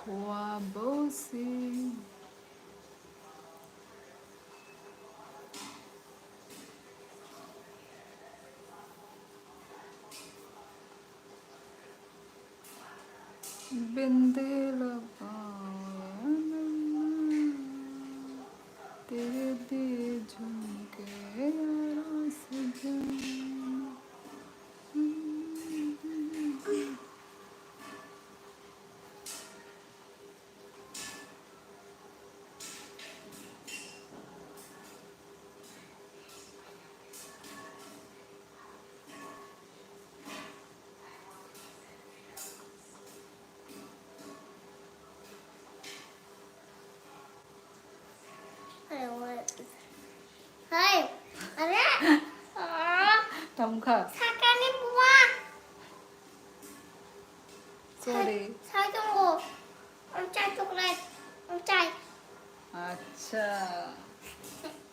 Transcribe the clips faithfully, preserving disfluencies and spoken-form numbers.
Kuabosi. बिंदी लगाओ तेरे दिए झुमके यारा सजना। Hai, are? Tamo kha? Sakani bua. Sorry. Sai tongo. Ang chai chocolate. Ang chai. Acha.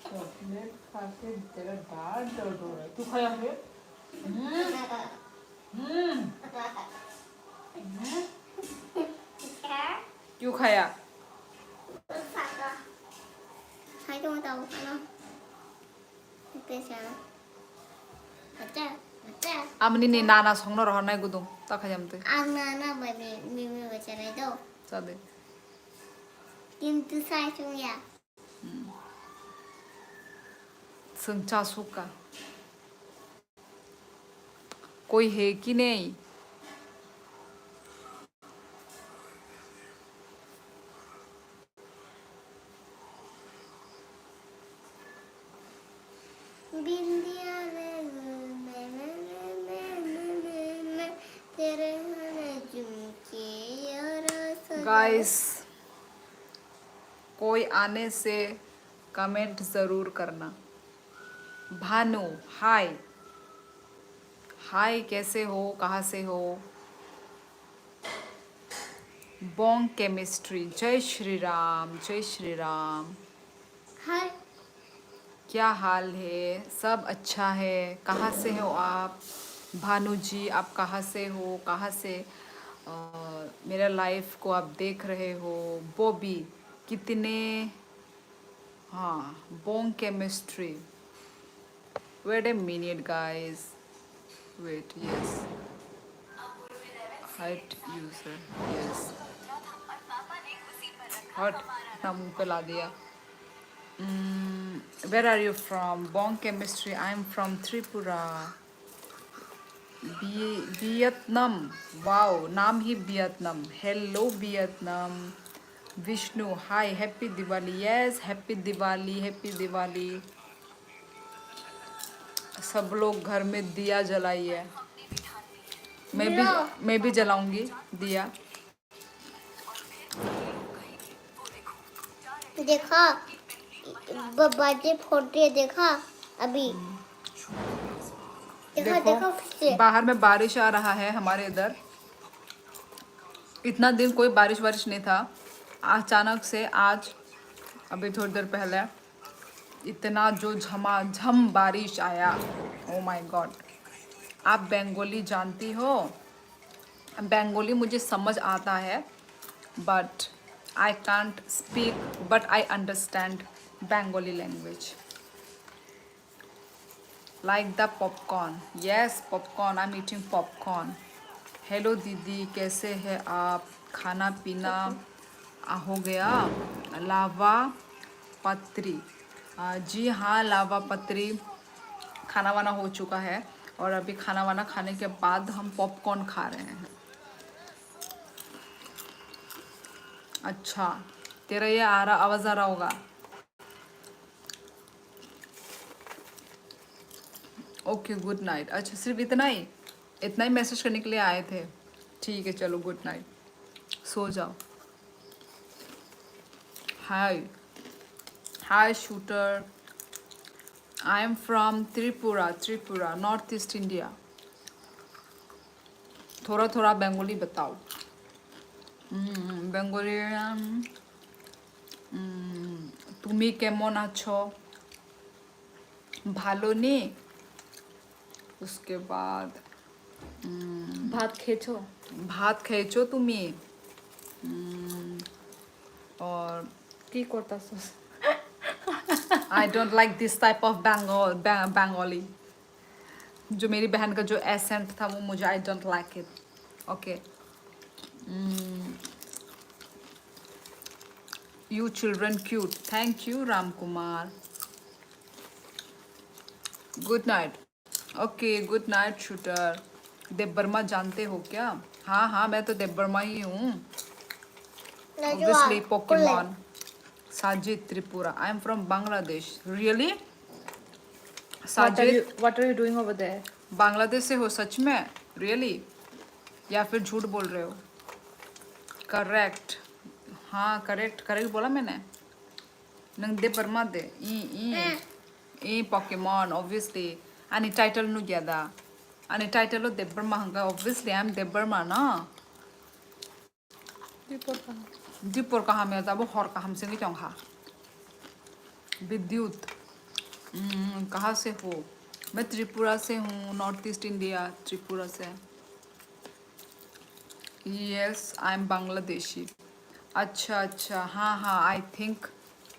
Chocolate kha ke tera dad dad ho raha hai. Tu khaya hai? Hmm. Hmm. Hmm. Kya? Kyu khaya? Sai tongo tao ano. Amni ni nana songno rohornai gudung, ta khayam twi. Ang nana bai mi, mi, mi bai chanai do. Chade. Kintu sai chungya. Hmm. Sengcha suka. Koi he ki nei? Guys, कोई आने से कमेंट जरूर करना। भानु, हाय। हाय, कैसे हो? कहाँ से हो? Bong Chemistry, जय श्री राम, जय श्री राम। हाय। क्या हाल है? सब अच्छा है। कहाँ से हो आप? भानु जी, आप कहाँ से हो? कहाँ से, अ, मेरा लाइव को आप देख रहे हो? बॉबी, कितने हाँ, Bong Chemistry। Wait a minute, guys। Wait, yes। Hide user, yes। हट, इतना मुंह पे ला दिया। Mm, where are you from? Bong Chemistry, I am from Tripura। बी-, वियतनाम, वाओ, नाम ही Vietnam. Hello Vietnam. Vishnu, hi, happy Diwali. Yes, happy Diwali, happy Diwali. सब लोग घर में दिया जलाइए। मैं भी, मैं भी जलाऊंगी दिया। देखो, ब-, बर्थडे फोटो देखो अभी। देखो, देखो, देखो फिर से। बाहर में बारिश आ रहा है हमारे इधर। इतना दिन कोई बारिश वारिश नहीं था, अचानक से आज, अभी थोड़ी देर पहले इतना जो झमाझम बारिश आया। Oh my God। आप बंगाली जानती हो? बंगाली मुझे समझ आता है, but I can't speak, but I understand Bengali language। Like the popcorn। Yes, popcorn, I'm eating popcorn। Hello दीदी, कैसे हैं आप? खाना पीना, आ, हो गया? लावा पत्री। आ, जी हाँ, लावा पत्री, खाना वाना हो चुका है और अभी खाना वाना खाने के बाद हम पॉपकॉर्न खा रहे हैं। अच्छा, तेरा ये आ रहा, आवाज़ आ रहा होगा। Okay, good night. अच्छा, सिर्फ इतना ही, इतना ही मैसेज करने के लिए आए थे। ठीक है, चलो, गुड नाइट, सो जाओ। हाय, हाय shooter, I am from Tripura, Tripura, North East India। थोड़ा थोड़ा बंगाली बताओ। हम्म, बंगाली, हम्म, हम्म, তুমি কেমন আছো? ভালো নি? उसके बाद, हम्म, ভাত খেয়েছো? ভাত খেয়েছো তুমি? और কি করতাছস? I don't like this type of Bengal, Ba-, Bengali. जो मेरी बहन का जो एसेंट था, वो मुझे, I don't like it. Okay. You children cute. Thank you, Ram Kumar. Good night. Okay, good night, shooter. देव वर्मा जानते हो क्या? हाँ, हाँ, मैं तो देव वर्मा ही हूँ। Obviously, Pokemon. Sajid Tripura. I am from Bangladesh. Really? What are you, Sajid, what are you doing over there? Bangladesh से हो सच में? Really? या फिर झूठ बोल रहे हो? करेक्ट। हाँ, करेक्ट, करेक्ट बोला मैंने। नंग देव Verma de. I, I. I Pokemon, obviously. Ani title nugya da. Ani title o Debbarma hwnka, obviously I am Debbarma, no? Dipor kaham. Dipor kaham ya, tabo hor kaham sengwi tongkha. Vidyut. Hmm, kaha se ho? Main Tripura se hu, North East India, Tripura se. Yes, I am Bangladeshi. अच्छा, अच्छा, हाँ, हाँ, I think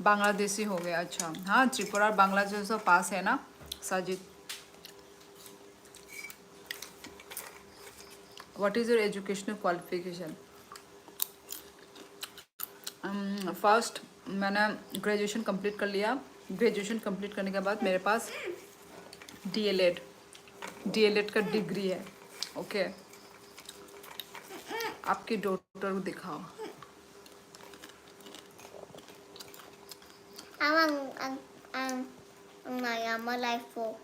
Bangladeshi हो गया। अच्छा, हाँ, त्रिपुरा और बांग्लादेश तो पास है ना, Sajid? What is your educational qualification? First मैंने ग्रेजुएशन कंप्लीट कर लिया। ग्रेजुएशन कंप्लीट करने के बाद मेरे पास डीएलएड, डीएलएड का डिग्री है। ओके, आपकी डॉटर को दिखाओ। Amang ang ang ang nai ama life o.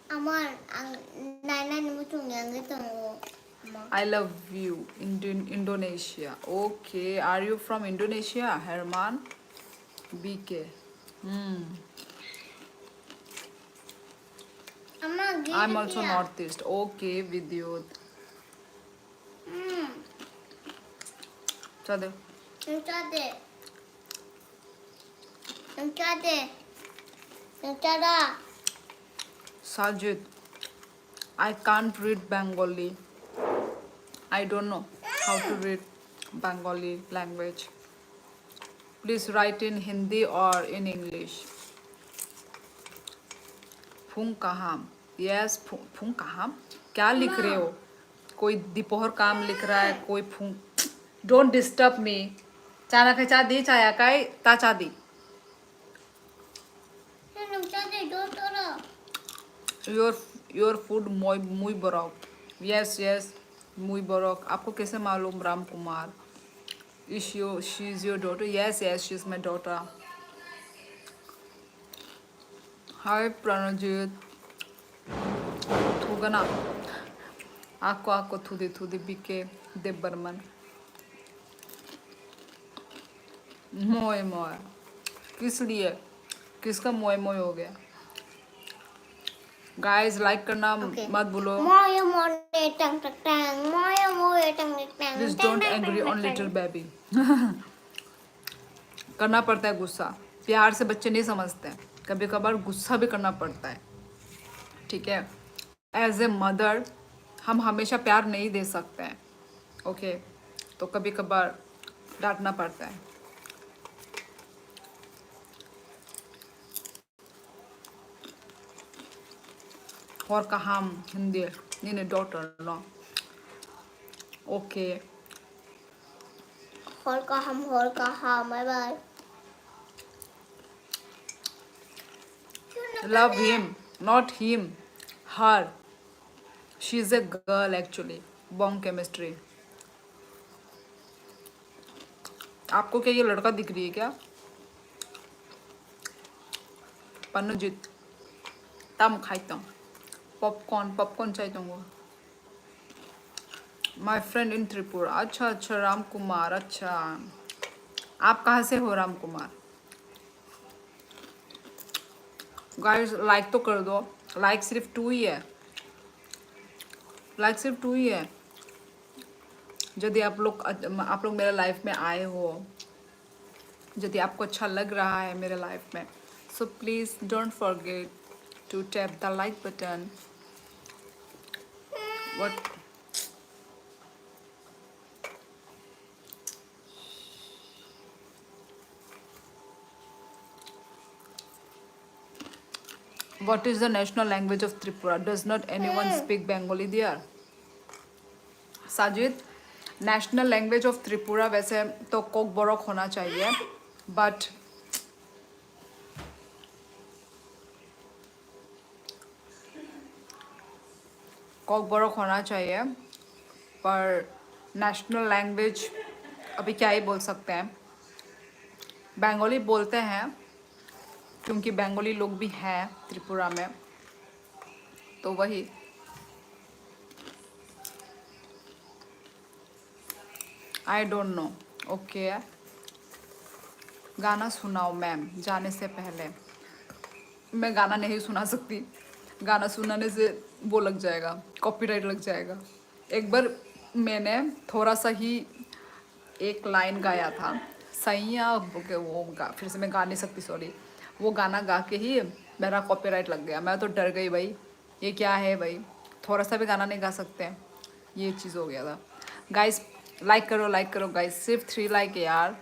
Amar ang nai nai ni muchung yang gitu. I love you, Indon- Indonesia. Okay, are you from Indonesia, Herman? B K. Hmm. Ama, I'm also Northeast. Okay, Vidyut. Hmm. Chade. Chade. Chade. Chada. Sajid, I can't read Bengali. I don't know how to read Bengali language. Please write in Hindi or in English. Phung kaham. Yes, phung, phung kaham. क्या लिख रहे हो? कोई दोपहर काम लिख रहा है, कोई phung. Don't disturb me. Chana khai cha di, chaya kai ta cha di. Your, your food muy, muy borok. Yes, yes, muy borok. आपको कैसे मालूम, राम Kumar? Is you, she is your daughter? Yes, yes, she is my daughter. Hi, Pranajit. Thugana. Ako, ako, thudi, thudi, B K Debbarman. मोए मोए। किस लिए? किसका मोए मोए हो गया? गाइस, लाइक करना मत भूलो। मोए मोए टंग टंग टंग, मोए मोए टंग टंग टंग। Please don't angry on little baby. करना पड़ता है गुस्सा, प्यार से बच्चे नहीं समझते हैं, कभी कभार गुस्सा भी करना पड़ता है, ठीक है। एज ए मदर हम हमेशा प्यार नहीं दे सकते हैं, ओके, तो कभी कभार डांटना पड़ता है। Hor kaham hindi, nini daughter no. Okay. Hor kaham, hor kaham, bye bye. Love him, not him, her. She is a girl actually. Bong chemistry. आपको क्या ये लड़का दिख रही है क्या? Panujit. Tam khaitong. Popcorn, popcorn chaitongo. My friend in Tripura. अच्छा, अच्छा, राम कुमार, अच्छा। आप कहाँ से हो, राम कुमार? गाइस, लाइक तो कर दो, लाइक सिर्फ टू ही है, लाइक सिर्फ टू ही है। यदि आप लोग, आप लोग मेरे लाइफ में आए हो, यदि आपको अच्छा लग रहा है मेरे लाइफ में, so please don't forget to tap the like button. What? What is the national language of Tripura? Does not anyone speak Bengali there? Sajid, national language of Tripura वैसे तो कोकबोरोक होना चाहिए, बट कोकबोरोक होना चाहिए, पर नेशनल लैंग्वेज अभी क्या ही बोल सकते हैं। बंगाली बोलते हैं, क्योंकि बंगाली लोग भी हैं त्रिपुरा में, तो वही। I don't know। ओके, गाना सुनाओ मैम जाने से पहले। मैं गाना नहीं सुना सकती, गाना सुनाने से वो लग जाएगा, कॉपीराइट लग जाएगा। एक बार मैंने थोड़ा सा ही एक लाइन गाया था, सैया बोल के, वो गा, फिर से मैं गा नहीं सकती, सॉरी। वो गाना गा के ही मेरा कॉपीराइट लग गया। मैं तो डर गई भाई, ये क्या है भाई, थोड़ा सा भी गाना नहीं गा सकते हैं। ये चीज़ हो गया था। गाइस, लाइक करो, लाइक करो गाइस, सिर्फ थ्री लाइक है यार,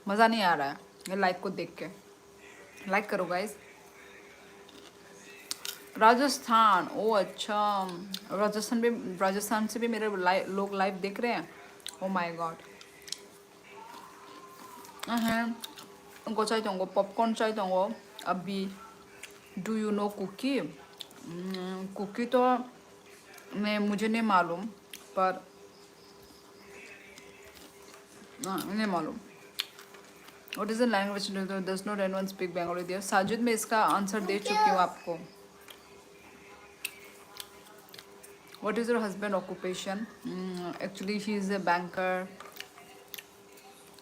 मज़ा नहीं आ रहा है ये लाइक को देख के। लाइक करो गाइस। राजस्थान, ओ अच्छा, राजस्थान भी, राजस्थान से भी मेरे लाइ-, लोग लाइव देख रहे हैं। Oh my god. अहं, उनको चाहिए तुमको पॉपकॉर्न चाहिए तुमको अभी। Do you know cookie? Cookie तो मैं, मुझे नहीं मालूम, पर हाँ, नहीं मालूम। What is the language? Does not anyone speak Bengali there? Sajid, मैं इसका आंसर दे चुकी हूँ आपको। What is your husband occupation? Mm, actually, he is a banker.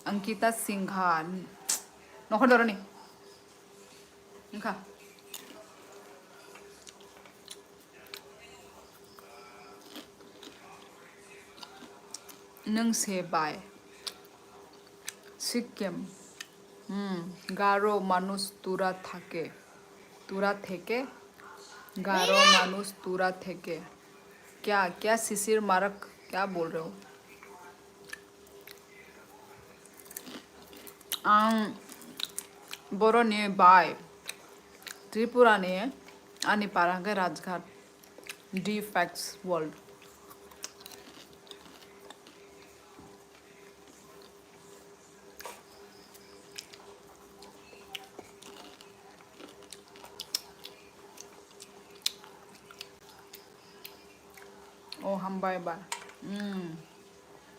Ankita Singha. Nokhor doroni. Wngkha. Nwng se bai. Sikkim. Hmm. Garo manush tura thake. Tura theke. Garo manush tura theke. Kya, kya sisir marak, kya bol rahe ho? Ang boroni bai Tripura ni, ani para hwnkhe Rajghat. D facts world. Oh, hambai ba. Hmm.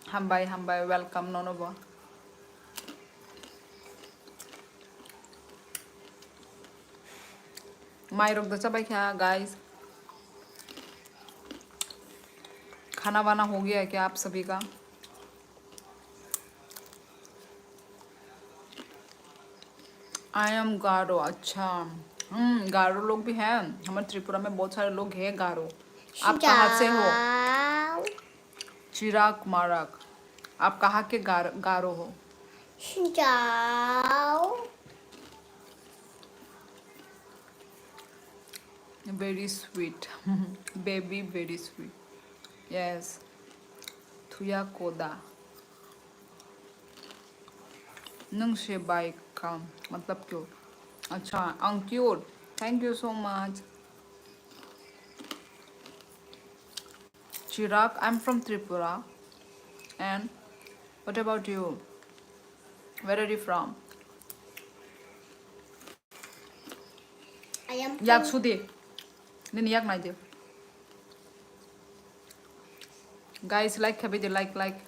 Hambai, hambai, welcome nono bo. Mai rok da chabai kha, guys. खाना वाना हो गया क्या आप सभी का? I am Garo। अच्छा, हम्म, गारो लोग भी हैं। हमारे त्रिपुरा में बहुत सारे लोग हैं गारो। आप कहाँ से हो? Sinjao। चिराग मारक, आप कहाँ के गार-, गारो हो? Sinjao। Very sweet। Baby, very sweet। Yes। Thuya koda। Nwng se bai kam, matlab cute. Acha, ang cute। Thank you so much। Chirag, I'm from Tripura। And what about you? Where are you from? I am Yak from sudi. Nini yak nai de. Guys, like khabi de, like, like।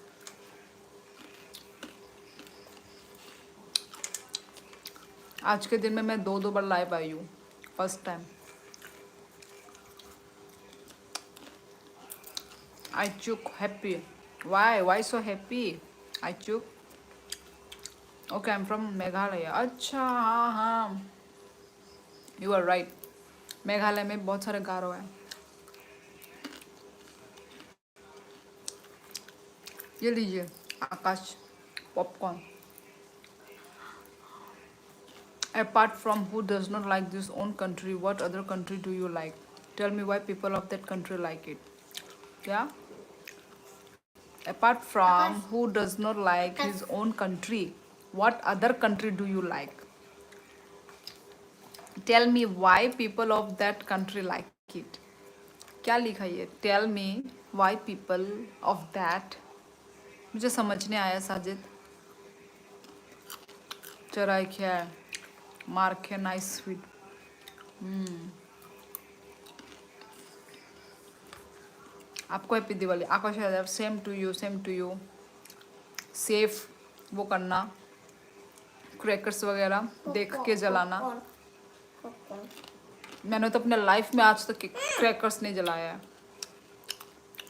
आज के दिन में मैं दो दो बार लाइव आई हूँ, first time. Aichuk happy। Why? Why so happy? Aichuk। Okay, I'm from Meghalaya। अच्छा, हाँ, हाँ। You are right। मेघालय में बहुत सारे गारो हैं। ये लीजिए, आकाश, popcorn. Apart from who does not like this own country, what other country do you like? Tell me why people of that country like it। क्या? Apart from who does not like his own country, what other country do you like? Tell me why people of that country like it. क्या लिखा ये? Tell me why people of that. मुझे समझ नहीं आया साजिद। चराई क्या है? मार के nice sweet. हम्म. आपको happy दिवाली आकाश Yadav. Same to you, same to you. Safe वो करना, क्रैकर्स वगैरह देख के जलाना. मैंने तो अपने लाइफ में आज तक क्रैकर्स नहीं जलाया है.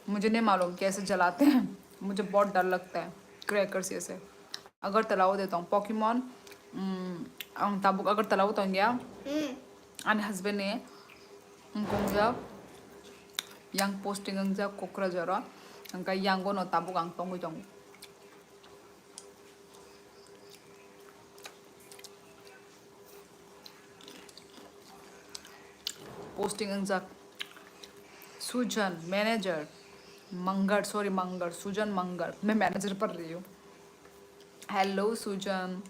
मुझे नहीं मालूम कैसे जलाते हैं. मुझे बहुत डर लगता है क्रैकर्स ये से. Agartala o de tong Pokemon. Ang tabuk Agartala o tong ya. Ani husband ni wngkong jak yang posting wngjak Kokrajhar o. Hingke yang o no tabuk ang tongwi tongo. Posting wngjak Sujan, manager, Mangar, sorry, Mangar, Sujan Mangar, मैं मैनेजर पर रही हूँ. Hello Sujan.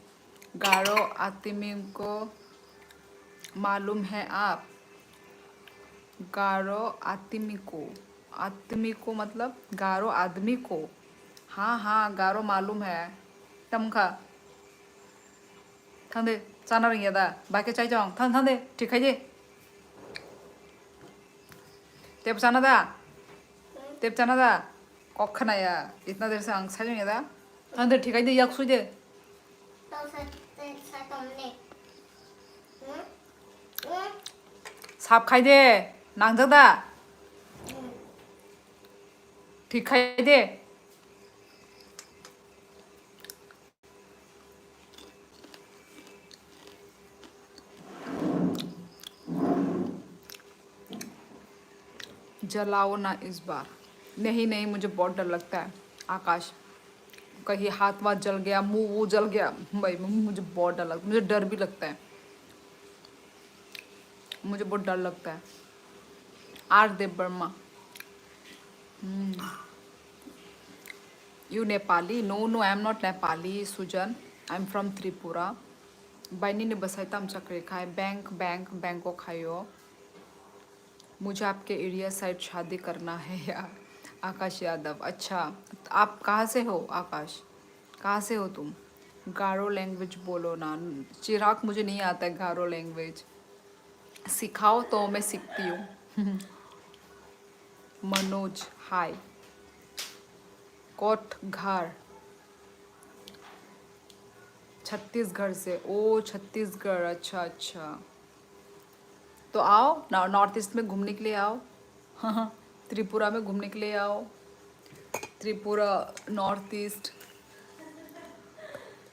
गारो आदमी को मालूम है आप? गारो आदमी को, आदमी को मतलब गारो आदमी को. हाँ हाँ, गारो मालूम है. Tamkha. Thangde, chana rwngya da? Bai khe chai chong. Thang, thangde, thik khai de. Tep chana da? Tep chana da? Kok khna ya. Itna der se ang sai rwngya da? Thangde, thik khai de, yak sui de. Sap khai de. Nangjak da? Thik khai de. जलाओ ना इस बार. नहीं नहीं, मुझे बहुत डर लगता है आकाश. कहीं हाथ वाथ जल गया, मुंह वो जल गया भाई, मुझे बहुत डर लगता है, मुझे डर भी लगता है, मुझे बहुत डर लगता है. आर देव Verma. Hmm. You Nepali? No, no, I am not Nepali, Sujan. I am from Tripura. Baini ni bwsai tam chakri khai, bank, bank, bank o khaio. मुझे आपके एरिया साइड शादी करना है यार. आकाश यादव. अच्छा, आप कहाँ से हो आकाश? कहाँ से हो तुम? गारो लैंग्वेज बोलो ना. चिराग, मुझे नहीं आता है गारो लैंग्वेज. सिखाओ तो मैं सीखती हूँ. मनोज, हाय. कोटघर, छत्तीसगढ़ से. ओ छत्तीसगढ़, अच्छा अच्छा. तो आओ ना, नॉर्थ ईस्ट में घूमने के लिए आओ. त्रिपुरा में घूमने के लिए आओ. Tripura, north east.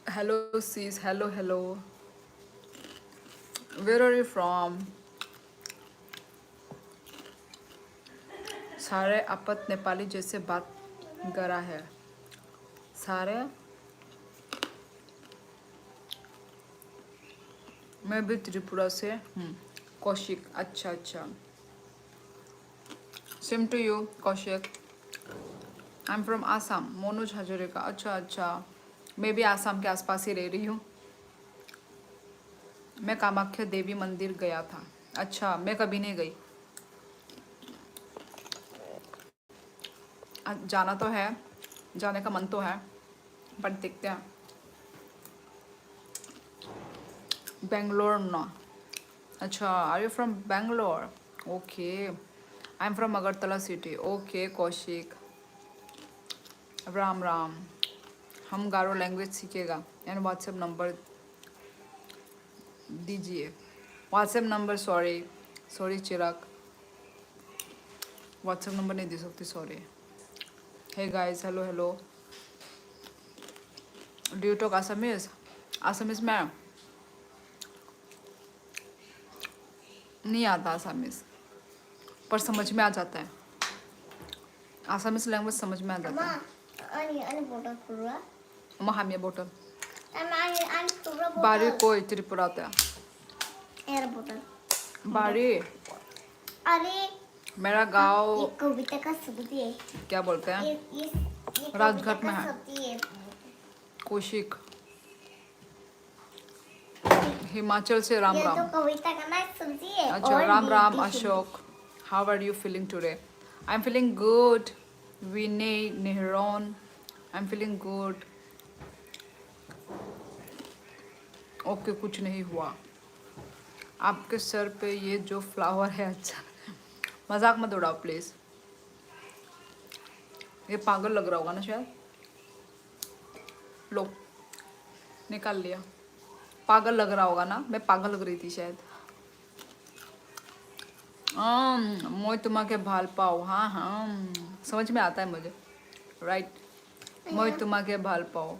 Hello sis, hello hello. Where are you from? सारे आपत नेपाली जैसे बात करा है. सारे मैं भी त्रिपुरा से हूँ. कौशिक, अच्छा अच्छा. Same to you, Kaushik. I'm from Assam. Manoj हजारिका. अच्छा अच्छा. मैं भी आसाम के आसपास ही रह रही हूँ. मैं कामाख्या देवी मंदिर गया था. अच्छा, मैं कभी नहीं गई. जाना तो है, जाने का मन तो है, बट देखते हैं. बेंगलोर ना. अच्छा, are you from Bangalore? Okay, I am from Agartala city. Okay, Kaushik. राम राम. हम गारो लैंग्वेज सीखेगा एंड व्हाट्सएप नंबर दीजिए. व्हाट्सएप नंबर, सॉरी, सॉरी चिराग, व्हाट्सएप नंबर नहीं दे सकती, sorry. Hey guys, hello hello. Do you talk Assamese? Assamese में नहीं आता Assamese, पर समझ में आ जाता है. Assamese लैंग्वेज समझ में आ जाता है. Ani, ani bottle pura. Ama hamya bottle. Ama ani, ani pura bottle. बारी कोई त्रिपुरा था. Era bottle. बारी. Are, मेरा गांव. ये कविता का शब्द है. क्या बोलते हैं? ये, ये, ये राजघाट कविता में का है. शब्द है. कौशिक. हिमाचल से राम ये तो राम। कविता का ना सुनती है अच्छा, और राम राम मीठी Ashok. How are you feeling today? I am feeling good. विनय नेहरोन, I am feeling good. Okay, कुछ नहीं हुआ। आपके सर पे ये जो फ्लावर है, अच्छा। मजाक मत उड़ाओ प्लीज। ये पागल लग रहा होगा ना शायद। लो, निकाल लिया। पागल लग रहा होगा ना, मैं पागल लग रही थी शायद। আম, মই তোমাকে ভাল পাও। हाँ हाँ, समझ में आता है मुझे। राइट, মই তোমাকে ভাল পাও।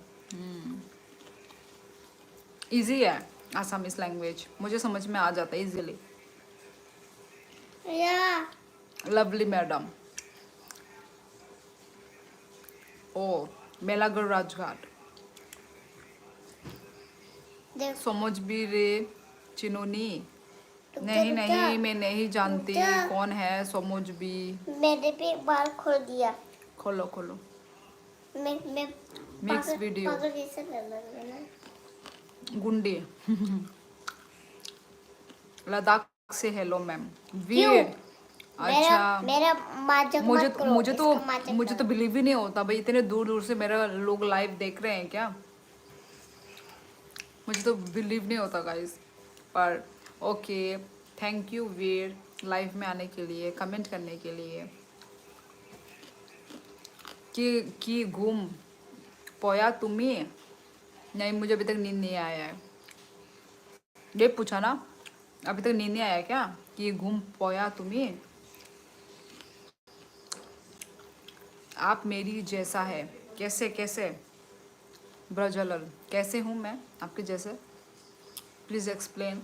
इजी है Assamese लैंग्वेज, मुझे समझ में आ जाता है इजीली। या लवली मैडम। ओ, मेलागर राजघाट। देख समझबी रे चिनोनी। रुक जा, नहीं रुक जा। नहीं, मैं नहीं जानती रुक जा। कौन है समझबी। मैंने भी बाल खोल दिया। खोलो खोलो। मैं मैं मिक्स पागल- वीडियो। पागल जैसे लग रहा है ना। गुंडी। लद्दाख से हेलो मैम। क्यों? वीर। मेरा अच्छा। मेरा मजाक मुझे मत करो, मुझे तो इसका मजाक मुझे तो करो। बिलीव ही नहीं होता भाई, इतने दूर दूर से मेरा लोग लाइव देख रहे हैं क्या? मुझे तो बिलीव नहीं होता गाइस। पर ओके, थैंक यू वीर, लाइव में आने के लिए, कमेंट करने के लिए। कि कि घूम पोया तुम्हें? नहीं, मुझे अभी तक नींद नहीं आया है। ये पूछा ना, अभी तक नींद नहीं आया क्या कि घूम पोया तुम्हें? आप मेरी जैसा है। कैसे कैसे? ब्रजलाल, कैसे हूँ मैं आपके जैसे? Please explain.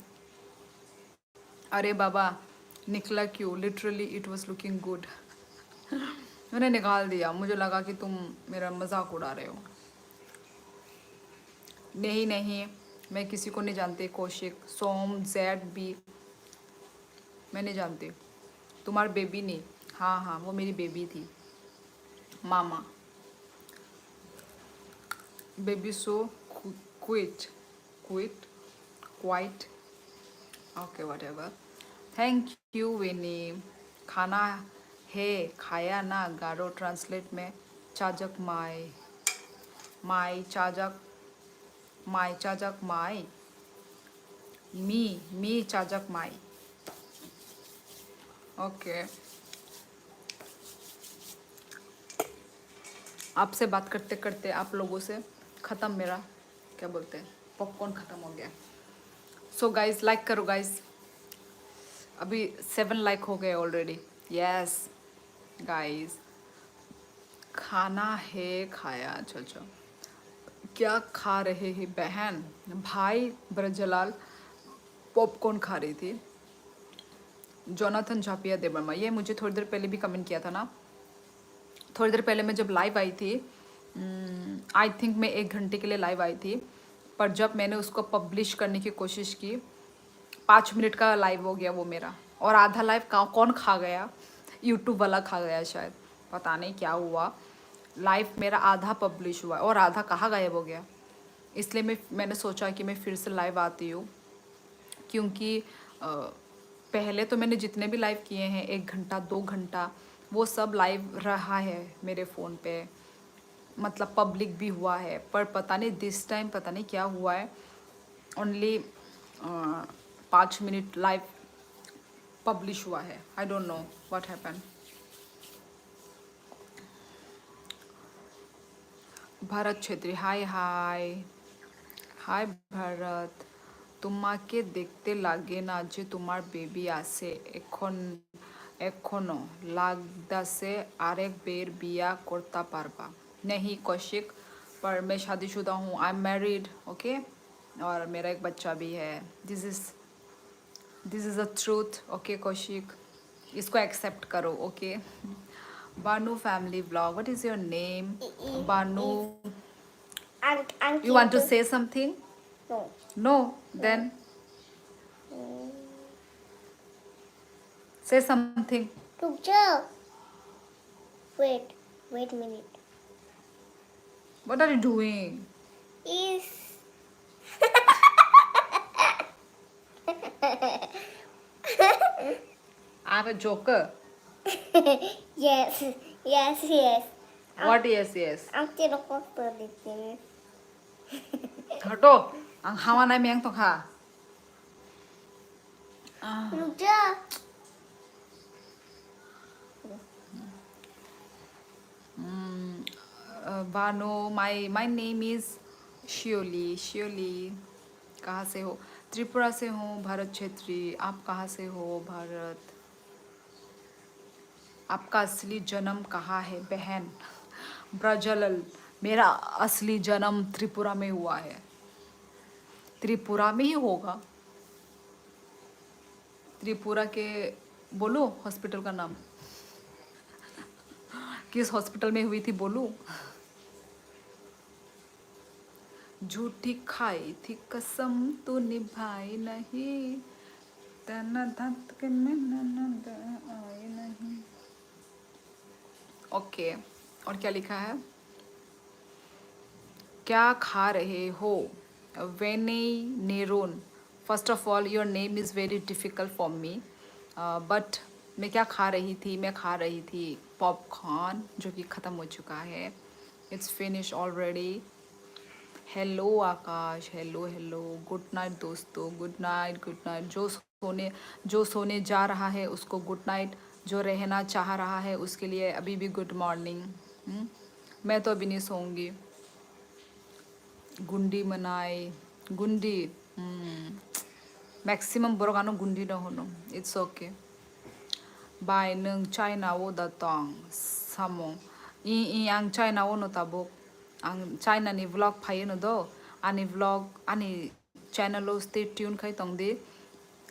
अरे बाबा, निकला क्यों? Literally it was looking good। मैंने निकाल दिया, मुझे लगा कि तुम मेरा मजाक उड़ा रहे हो। नहीं नहीं, मैं किसी को नहीं जानती। कौशिक, सोम, जेड बी, मैं नहीं जानती। तुम्हार बेबी नहीं? हाँ हाँ, वो मेरी बेबी थी। मामा। Baby so cute. Cute. Quite. Okay, whatever. Thank you, Winnie. खाना है खाया ना गारो ट्रांसलेट में चाजक माई। माई चाजक माई चाजक माई। मी मी चाजक माई। ओके। आपसे बात करते करते आप लोगों से ख़त्म मेरा, क्या बोलते हैं, पॉपकॉर्न ख़त्म हो गया। सो गाइस, लाइक करो गाइस, अभी सेवन लाइक हो गए ऑलरेडी। यस गाइस, खाना है खाया। अच्छा अच्छा, क्या खा रहे हैं बहन? भाई ब्रजलाल पॉपकॉर्न खा रही थी। जोनाथन झापिया देवर्मा, ये मुझे थोड़ी देर पहले भी कमेंट किया था ना। थोड़ी देर पहले मैं जब लाइव आई थी, आई थिंक मैं एक घंटे के लिए लाइव आई थी, पर जब मैंने उसको पब्लिश करने की कोशिश की, पाँच मिनट का लाइव हो गया वो मेरा। और आधा लाइव का कौन खा गया? यूट्यूब वाला खा गया शायद, पता नहीं क्या हुआ। लाइव मेरा आधा पब्लिश हुआ और आधा कहाँ गायब हो गया। इसलिए मैं मैंने सोचा कि मैं फिर से लाइव आती हूँ, क्योंकि अ, पहले तो मैंने जितने भी लाइव किए हैं, एक घंटा, दो घंटा, वो सब लाइव रहा है मेरे फ़ोन पे, मतलब पब्लिक भी हुआ है। पर पता नहीं दिस टाइम पता नहीं क्या हुआ है, ओनली पाँच मिनट लाइव पब्लिश हुआ है। I don't know what happened। Bharat Chhetri, hi hi. Hi Bharat, তোমাকে দেখতে লাগে না যে তোমার বেবি আছে এখন, এখনো লাগদাসে আরেক বের বিয়া করতা পারবা। नहीं कौशिक, पर मैं शादीशुदा हूँ, I am married, ओके। और मेरा एक बच्चा भी है। This is This is the truth, okay Kaushik, इसको एक्सेप्ट करो, okay. Banu family vlog, what is your name? Banu, Ang- ang- you want to say something? No. No, then say something. रुक जाओ। Wait, wait minute. What are you doing? Is I'm a joker. Yes, yes, yes. What yes, yes? Ang tiro kokto dikini. Hato, ang hawa nai meng tokha. Ah, Luja. mm, uh, Bano, my my name is Shioli. Shioli, कहाँ से हो? त्रिपुरा से हूँ, भरत छेत्री। आप कहाँ से हो, भरत? आपका असली जन्म कहाँ है, बहन? ब्रजलाल, मेरा असली जन्म त्रिपुरा में हुआ है। त्रिपुरा में ही होगा। त्रिपुरा के बोलूं हॉस्पिटल का नाम? किस हॉस्पिटल में हुई थी बोलूं? झूठी खाई थी कसम तू निभाई नहीं। तना धत के मैं ननद आई नहीं। ओके, और क्या लिखा है? क्या खा रहे हो? वेनी नेरोन। First of all, your name is very difficult for me, but मैं क्या खा रही थी? मैं खा रही थी पॉपकॉर्न, जो कि ख़त्म हो चुका है। It's finish already. Hello Akash, hello hello, good night दोस्तों, गुड नाइट, गुड नाइट। जो सोने जो सोने जा रहा है उसको गुड नाइट, जो रहना चाह रहा है उसके लिए अभी भी गुड मॉर्निंग। मैं तो अभी नहीं सोऊंगी। Gundi manai, gundi, maximum borok ano gundi no hono. It's okay. Bai, nwng China o da tong samung? I i ang China o no tabuk. Ang China ni vlog phai no do. Ani vlog, ani channel o stay tuned khai tong di.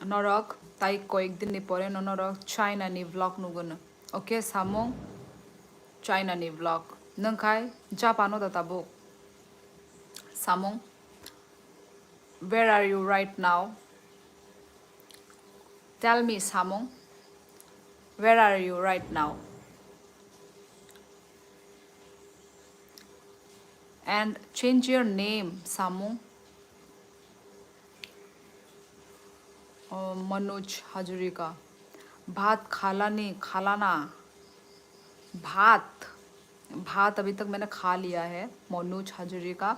Norok tai koyek din ni pore no norok China ni vlog nugono. Okay, samung, China ni vlog. Nwng khai Japan o da tabuk? Samung, where are you right now? Tell me, samung, where are you right now? And change your name, samung. Oh, Manoj Hazarika. भात खाला नहीं, खाला ना। भात, भात अभी तक मैंने खा लिया है। मनोज हजरिका,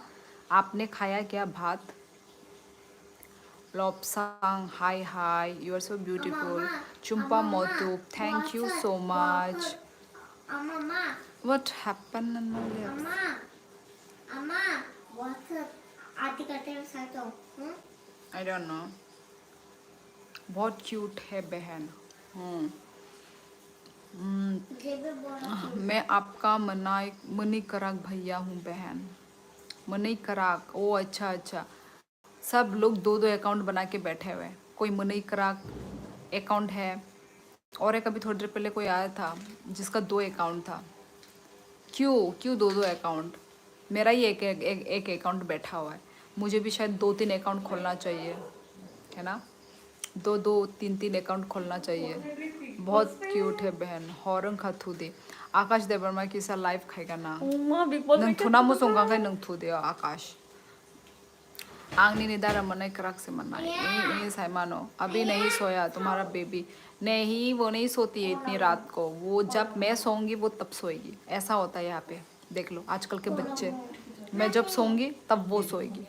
आपने खाया क्या भात? Lobsang, hi hi, you are so beautiful. Chumpa Motup, thank you so much. What happened in my life? I don't know. बहुत क्यूट है बहन। हम्म। हम्म, मैं आपका मनाई मनी कराक भैया हूँ बहन। मनी कराक, ओ अच्छा अच्छा। सब लोग दो दो अकाउंट बना के बैठे हुए हैं। कोई मनई कराक अकाउंट है, और एक अभी थोड़ी देर पहले कोई आया था जिसका दो अकाउंट था। क्यों क्यों दो दो अकाउंट? मेरा ही एक एक, एक, एक अकाउंट बैठा हुआ है। मुझे भी शायद दो तीन अकाउंट खोलना चाहिए, है ना? दो दो तीन तीन अकाउंट खोलना चाहिए। बहुत क्यूट है बहन। हॉरन खा थू दे। आकाश देवर्मा की सा लाइफ खाएगा ना? Nang thuna musung kang kai nang thu de, Akash. Ang nini dara manai krak se manai. Ii, ii, sai mano. Abhi nahi soya tumhara baby. Nahi, wo nahi soti hai itni raat ko. Wo jab main soungi, wo tab soyegi. Aisa hota hai yahan pe. Dekh lo, aajkal ke bacche. Main jab soungi, tab wo soyegi.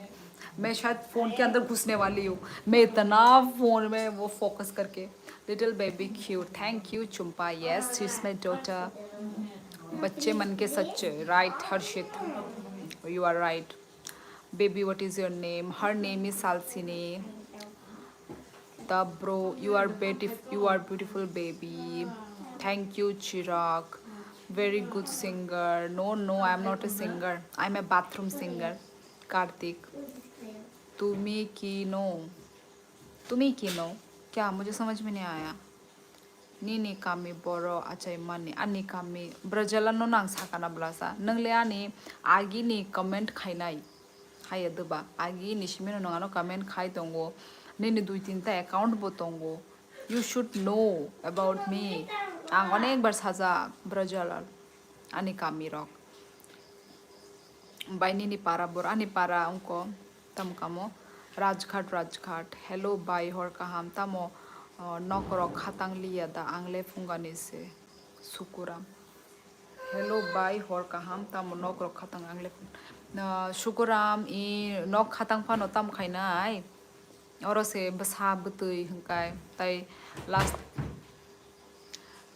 Main shayad phone ke andar ghusne wali hu. Main itna phone mein wo focus karke. Little baby cute. Thank you, Chumpa. Yes, she's my daughter. Bacche man ke sacche. Right, Harshit? You are right. Baby, what is your name? Her name is Salsini. Tabro, you are beautiful, you are beautiful, baby. Thank you, Chirag. Very good singer. No, no, I am not a singer. I am a bathroom singer. Kartik. Tumi ki no? Tumi ki no? Kya? Mujhe samajh mein nahi aaya. Nini kami boro achai mani, ani kami brajala no nang sakana blasa. Nang le ani agi ni comment khainai. Haya duba, agi ni simi no nang ano comment khai tongo. Nini dui tinta account bo tongo. You should know about me. Ang onek bar sajak brajala ani kami rok. Bai nini para bor ani para ongko tamo kamo Rajghat Rajghat. Hello bai hor kaham tamo Oh, nok rok khatang liya da, ang le phungani se. Sukuram. Hello bai, hor kaham, tamo nok rok khatang ang le phung-, na, Sukuram, i nok khatang phano tam khainai. Oro se bwsa bwtwi hwnkai, tai last,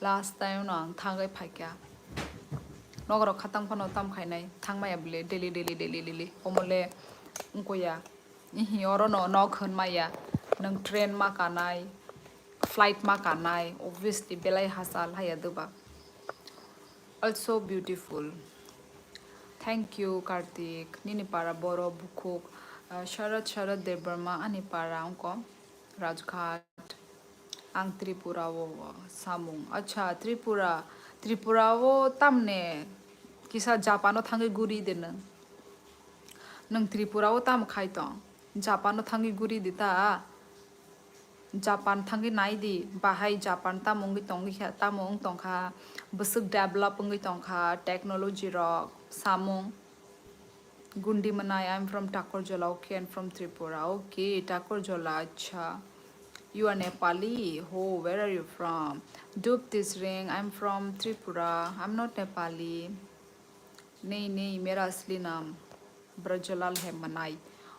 last time no ang thangwi phaikha. Nok rok khatang phano tam khainai, thangmaya bile daily, daily, daily, daily. Omo le wngkha ya. Ihi, oro no nok hwn maya. Nwng train ma kanai, flight ma kanai, obviously belai hachal haya doba. Also beautiful. Thank you, Kartik. Nini para boro bukhuk, uh, Sharad, Sharad Debbarma, ani para wngkha Rajghat. Ang Tripura o, o, samung. Acha, Tripura. Tripura o tamne kisa Japan o thangwi guri de nwng. Nwng Tripura o tamo khai tong? Japan o thangwi guri di ta. Japan thangwi nai di, bahai Japan tamo wngwi tongwi kha, tamo wng tong kha, bwswk develop wngwi tong kha, technology rok, samung. Gundi Manai, I'm from Takorjola. Okay, I'm from Tripura. Okay, Takorjola, acha. You are Nepali? Oh, where are you from? Dup Tisring, I'm from Tripura. I'm not Nepali. नहीं नहीं, मेरा असली नाम ब्रजलाल है मनाई।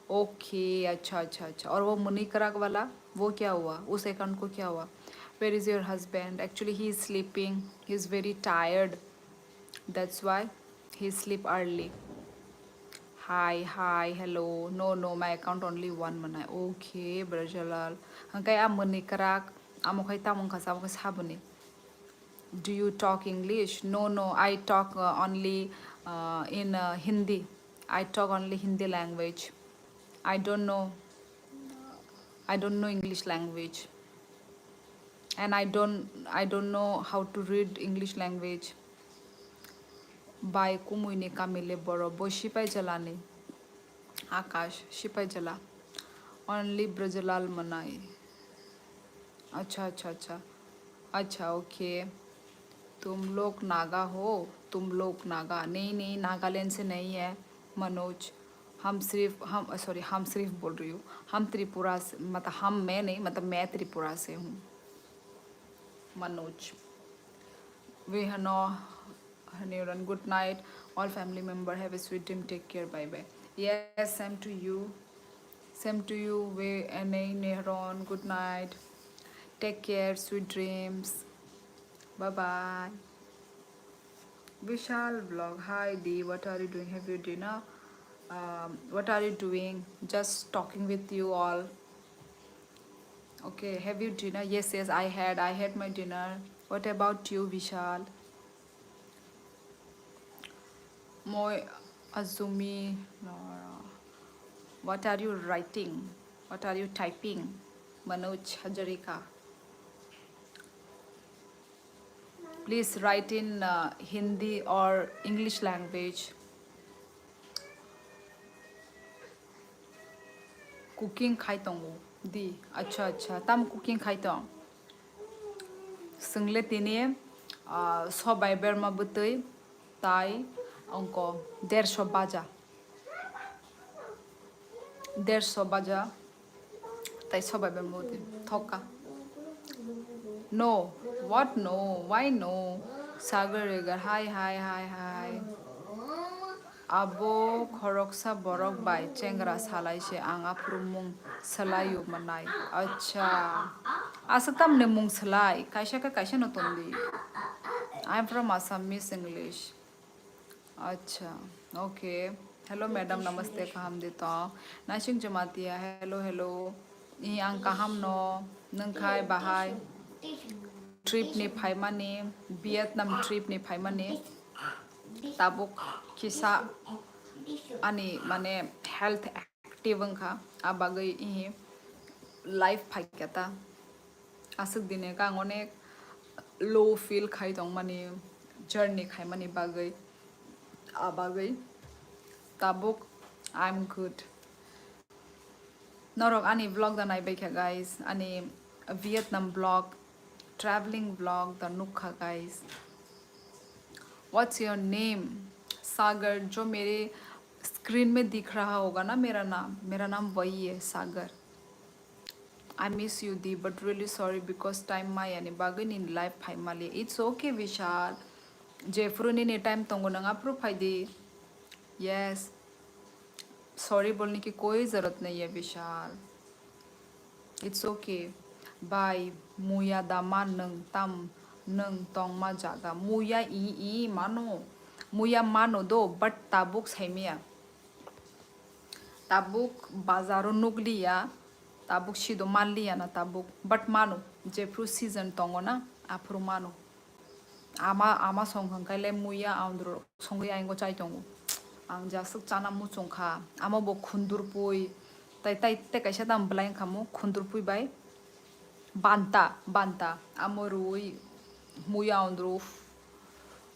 Okay, अच्छा अच्छा अच्छा। और वो मुनि कराक वाला, वो क्या हुआ? उस अकाउंट को क्या हुआ? Where is your husband? Actually, he is sleeping. He is very tired. That's why he sleep early. Hi, hi, hello. No, no, my account only one Manai. Okay, Brajalal. Hangkai a mani karak, amo khai tamung kasa, amo khai sabuni. Do you talk English? No, no, I talk uh, only uh, in uh, Hindi. I talk only Hindi language. I don't know. I don't know English language. And I don't, I don't know how to read English language. Bai kumui ni kami le boro bo sipai jalani. Akash sipai jala. Only Brajalal Manai. Acha acha acha. Acha, okay. तुम लोग नागा हो? तुम लोग नागा? नहीं नहीं, नागालैंड से नहीं है मनोज। हम सिर्फ हम सॉरी हम सिर्फ बोल रही हूँ, हम त्रिपुरा से, मतलब हम मैं नहीं, मतलब मैं त्रिपुरा से हूँ। Manoj. Vihano Haniran, good night. All family member have a sweet dream. Take care. Bye bye. Yes, same to you. Same to you, Vihano Nehron. Good night. Take care. Sweet dreams. Bye bye. Vishal vlog. Hi Dee, what are you doing? Have you dinner? Um, what are you doing? Just talking with you all. Okay, have you dinner? Yes, yes, I had. I had my dinner. What about you, Vishal? Moi Azumi. No, no. What are you writing? What are you typing? Manoj Hazarika. Please write in uh, Hindi or English language. Cooking khai tongo di. Acha acha, tam cooking khai tong? Swngle tini ah, sobai berma bwtwi tai ongko derso baja. Derso baja tai sobai berma bwtwi thokka. No, what no? Why no? Sagar Regar, hi hi hi hi. Abo khoroksa borok bai chengra salai se ang aphuru mung swlaiyo manai. Acha. Asa tamni mung swlai? Kaisa khe kaisa no tondi. I'm from Assam, Miss English. Acha. Okay. Hello madam, namaste, kaham di tong? Naising Jamatia, hello hello. I ang kaham no, nung khai bahai? Trip ni phaimani, Vietnam trip ni phaimani. Tabuk kisa ani mane health active wngkha, a bagwi ihi life phaikha ta. Aswk dine khe ang onek low feel khai tongmani, journey khaimani bagwi, a bagwi tabuk I'm good. Norok ani vlog da naibaikha guys, ani Vietnam vlog, traveling vlog da nukha guys. What's your name? Sagar. जो मेरे स्क्रीन में दिख रहा होगा ना मेरा नाम, मेरा नाम वही है, सागर। I miss you di, but really sorry because time maya ni bagwi nini life phai mali. It's okay Vishal. Jephru nini time tongo nang aphru phai di. Yes. Sorry bolni ki koi zarat nahi hai Vishal. It's okay. Bye. Muya dama nwng tam nwng tongma jaga. Muya i i mano. Muya mano do, but tabuk saimaya. Tabuk bazaro nukliya, tabuk sido manliya na tabuk, but mano, jephru season tongo na, aphru mano. Ama, ama song hwnkhe le muya aundro songwi aingo chai tongo. Ang jasuk chana muchung kha, amo bo khundur pui, tai, tai, tei kaisa tam belai wngkha mo khundur pui bai. Banta, banta. Amo rui, muya ondro.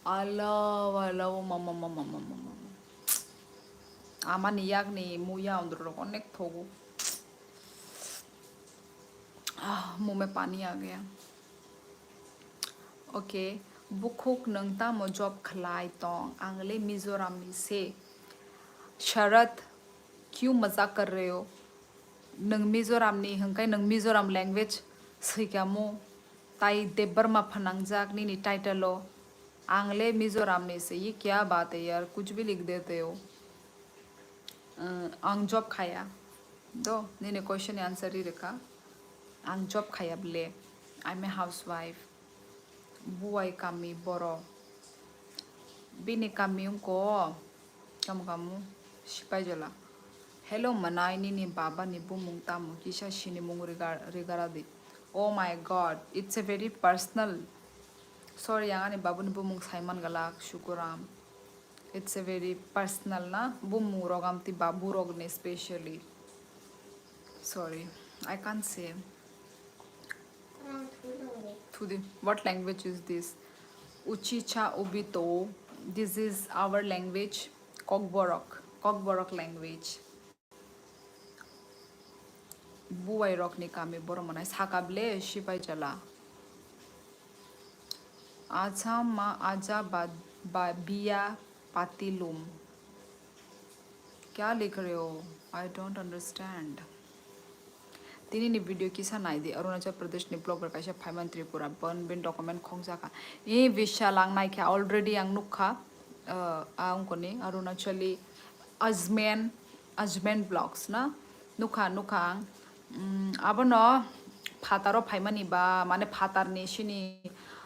I love, I love, mama, mama, mama, mama. Amani yakni muya ondro rok onek thogo. Ah, mume pani a gaya. Okay, bukhuk nwng tamo job khlai tong? Ang le Mizoram ni se. Sharat, kyun mazak kar rahe ho? Nwng Mizoram ni hwnkhe nwng Mizoram language swikamo, tai Debbarma phanangjak nini title o. Ang le Mizoram ni se, ye kya baat hai yaar, kuch bhi likh dete ho. Uh, ang job khaya. Do, nini question ni answer ri rikha. Ang job khaya ble. I'm a housewife. Buai kami borok. Bini kami wngko. Kamu kamu. Sipaijala. Hello manai nini baba ni bumung tamo kisa sinimung riga-, rigaradi. Oh my god. It's a very personal. Sorry, ang ani babu ni bumung saiman galak. Shukuram. It's a very personal na. Bumung rok amti babu rok ni specially. Sorry. I can't say. Thudi. What language is this? Uchicha ubito. This is our language. Kokborok. Kokborok language. Buai rokni kami borok manai saka ble sipai jala. Acha ma aja ba, ba biya patilum. Kya likh rahe ho? I don't understand. Tini ni video kisa nai di, Arunachal Pradesh ni blogger kaisa phaiman Tripura, bon bin document khongjaka. E Vishal ang naikha, already ang nukha, uh, a ungkoni Arunachali Ajmen, Ajmen vlogs na, nukha, nukha ang. Mm, abono phataro phaimani ba, mane phatarni sini,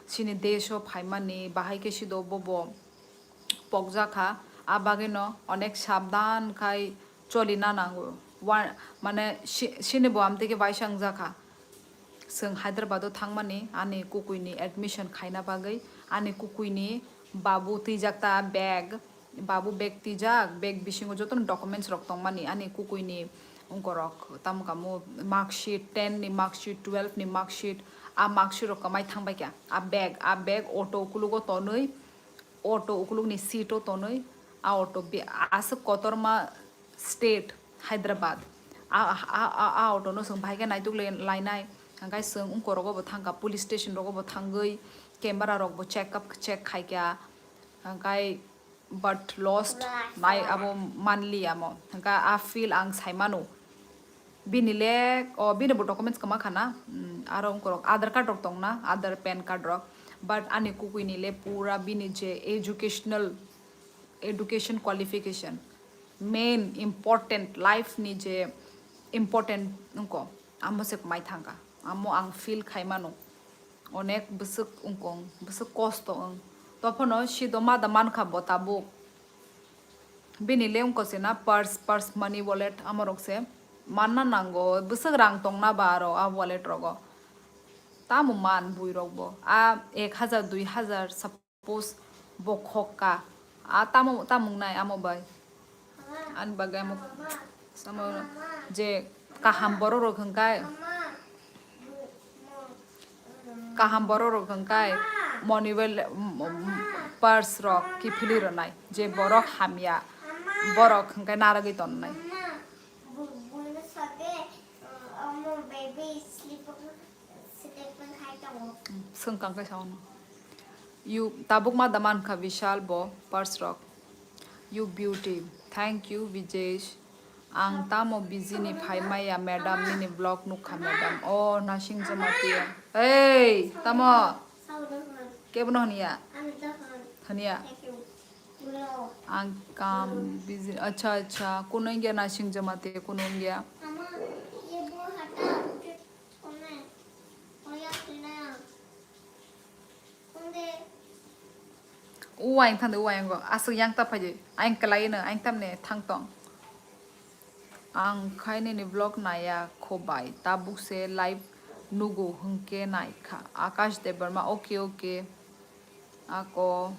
sini desho phaimani, bahai khe sido bobo pokjakha, a bagwino onek sabdan khai cholina nango. Wa-, mane si-, sini bo amtwi khe waisa wngjakha. Chwng Hyderabad o thangmani ani kukuini admission khaina bagwi, ani kukuini babu twijak ta bag, babu bag twijak, bag bisingo jotono documents rok tongmani, ani kukuini ungkorok tamo kamo mark sheet, ten ni mark sheet, twelve ni mark sheet, a mark sheet rok kwmai thangbai kha. A bag, a bag auto ukulugo tonwi, auto ukulukni seat o tonwi, a auto be-, aswk kotorma state Hyderabad. A, a, a, a auto no chwng bahai khe naituk lai-, lainai. Hwnkhe chwng ungkor rogo bo thangkha, police station rogo bo thangwi camera rok bo check up, check khaikha. Hwnkhe but lost nai abo manliya mo. Hwnkhe a feel ang saimano. Bini le, o, bini bo documents kwma khana, mm, aro ungkorok Aadhaar card rok tongna, Aadhaar, pan card rok, but ani kukuini le pura bini je educational, education qualification, main important life ni je important ungko, amo se kwmai thangkha, amo ang feel khaimano. Onek bwswk wngkong, bwswk kosto wng. Tophano sido ma da mankha bo tabuk. Bini le wngkha se na purse, purse, money, wallet, amorok se manna nango. Bwswk rang tongna ba aro a wallet rogo. Tamo man bui rok bo. A ek hajar, dui hajar, suppose bo khokka. A tamo, tamo wngnai amo bai. Ani bagwi amo samo je kaham borok rok hwnkhe, kaham borok rok hwnkhe money wallet, purse rok kiphilwi rwnai, je borok hamya borok hwnkhe narwgwi tonnai. Swngkang khe saono. You tabuk ma da mankha Vishal bo purse rok. You beauty. Thank you, Vijesh. Ang tamo busy ni phai maya madam, nini vlog nukha madam. O Nasing Jamatia. Hey, tamo? Kebono hwnya? Hwnya. Ang kam busy. Acha, acha. Kuno wngya Nasing Jamatia, kuno wngya. Uaing thangdi uaing go. Aswk yang ta phaidi. Aing kwlai no, aing tamne thang tong. Ang khai nini vlog naya kho bai. Tabuk se live nugo hwnkhe naikha. Akash Debbarma, okay, okay. Ako,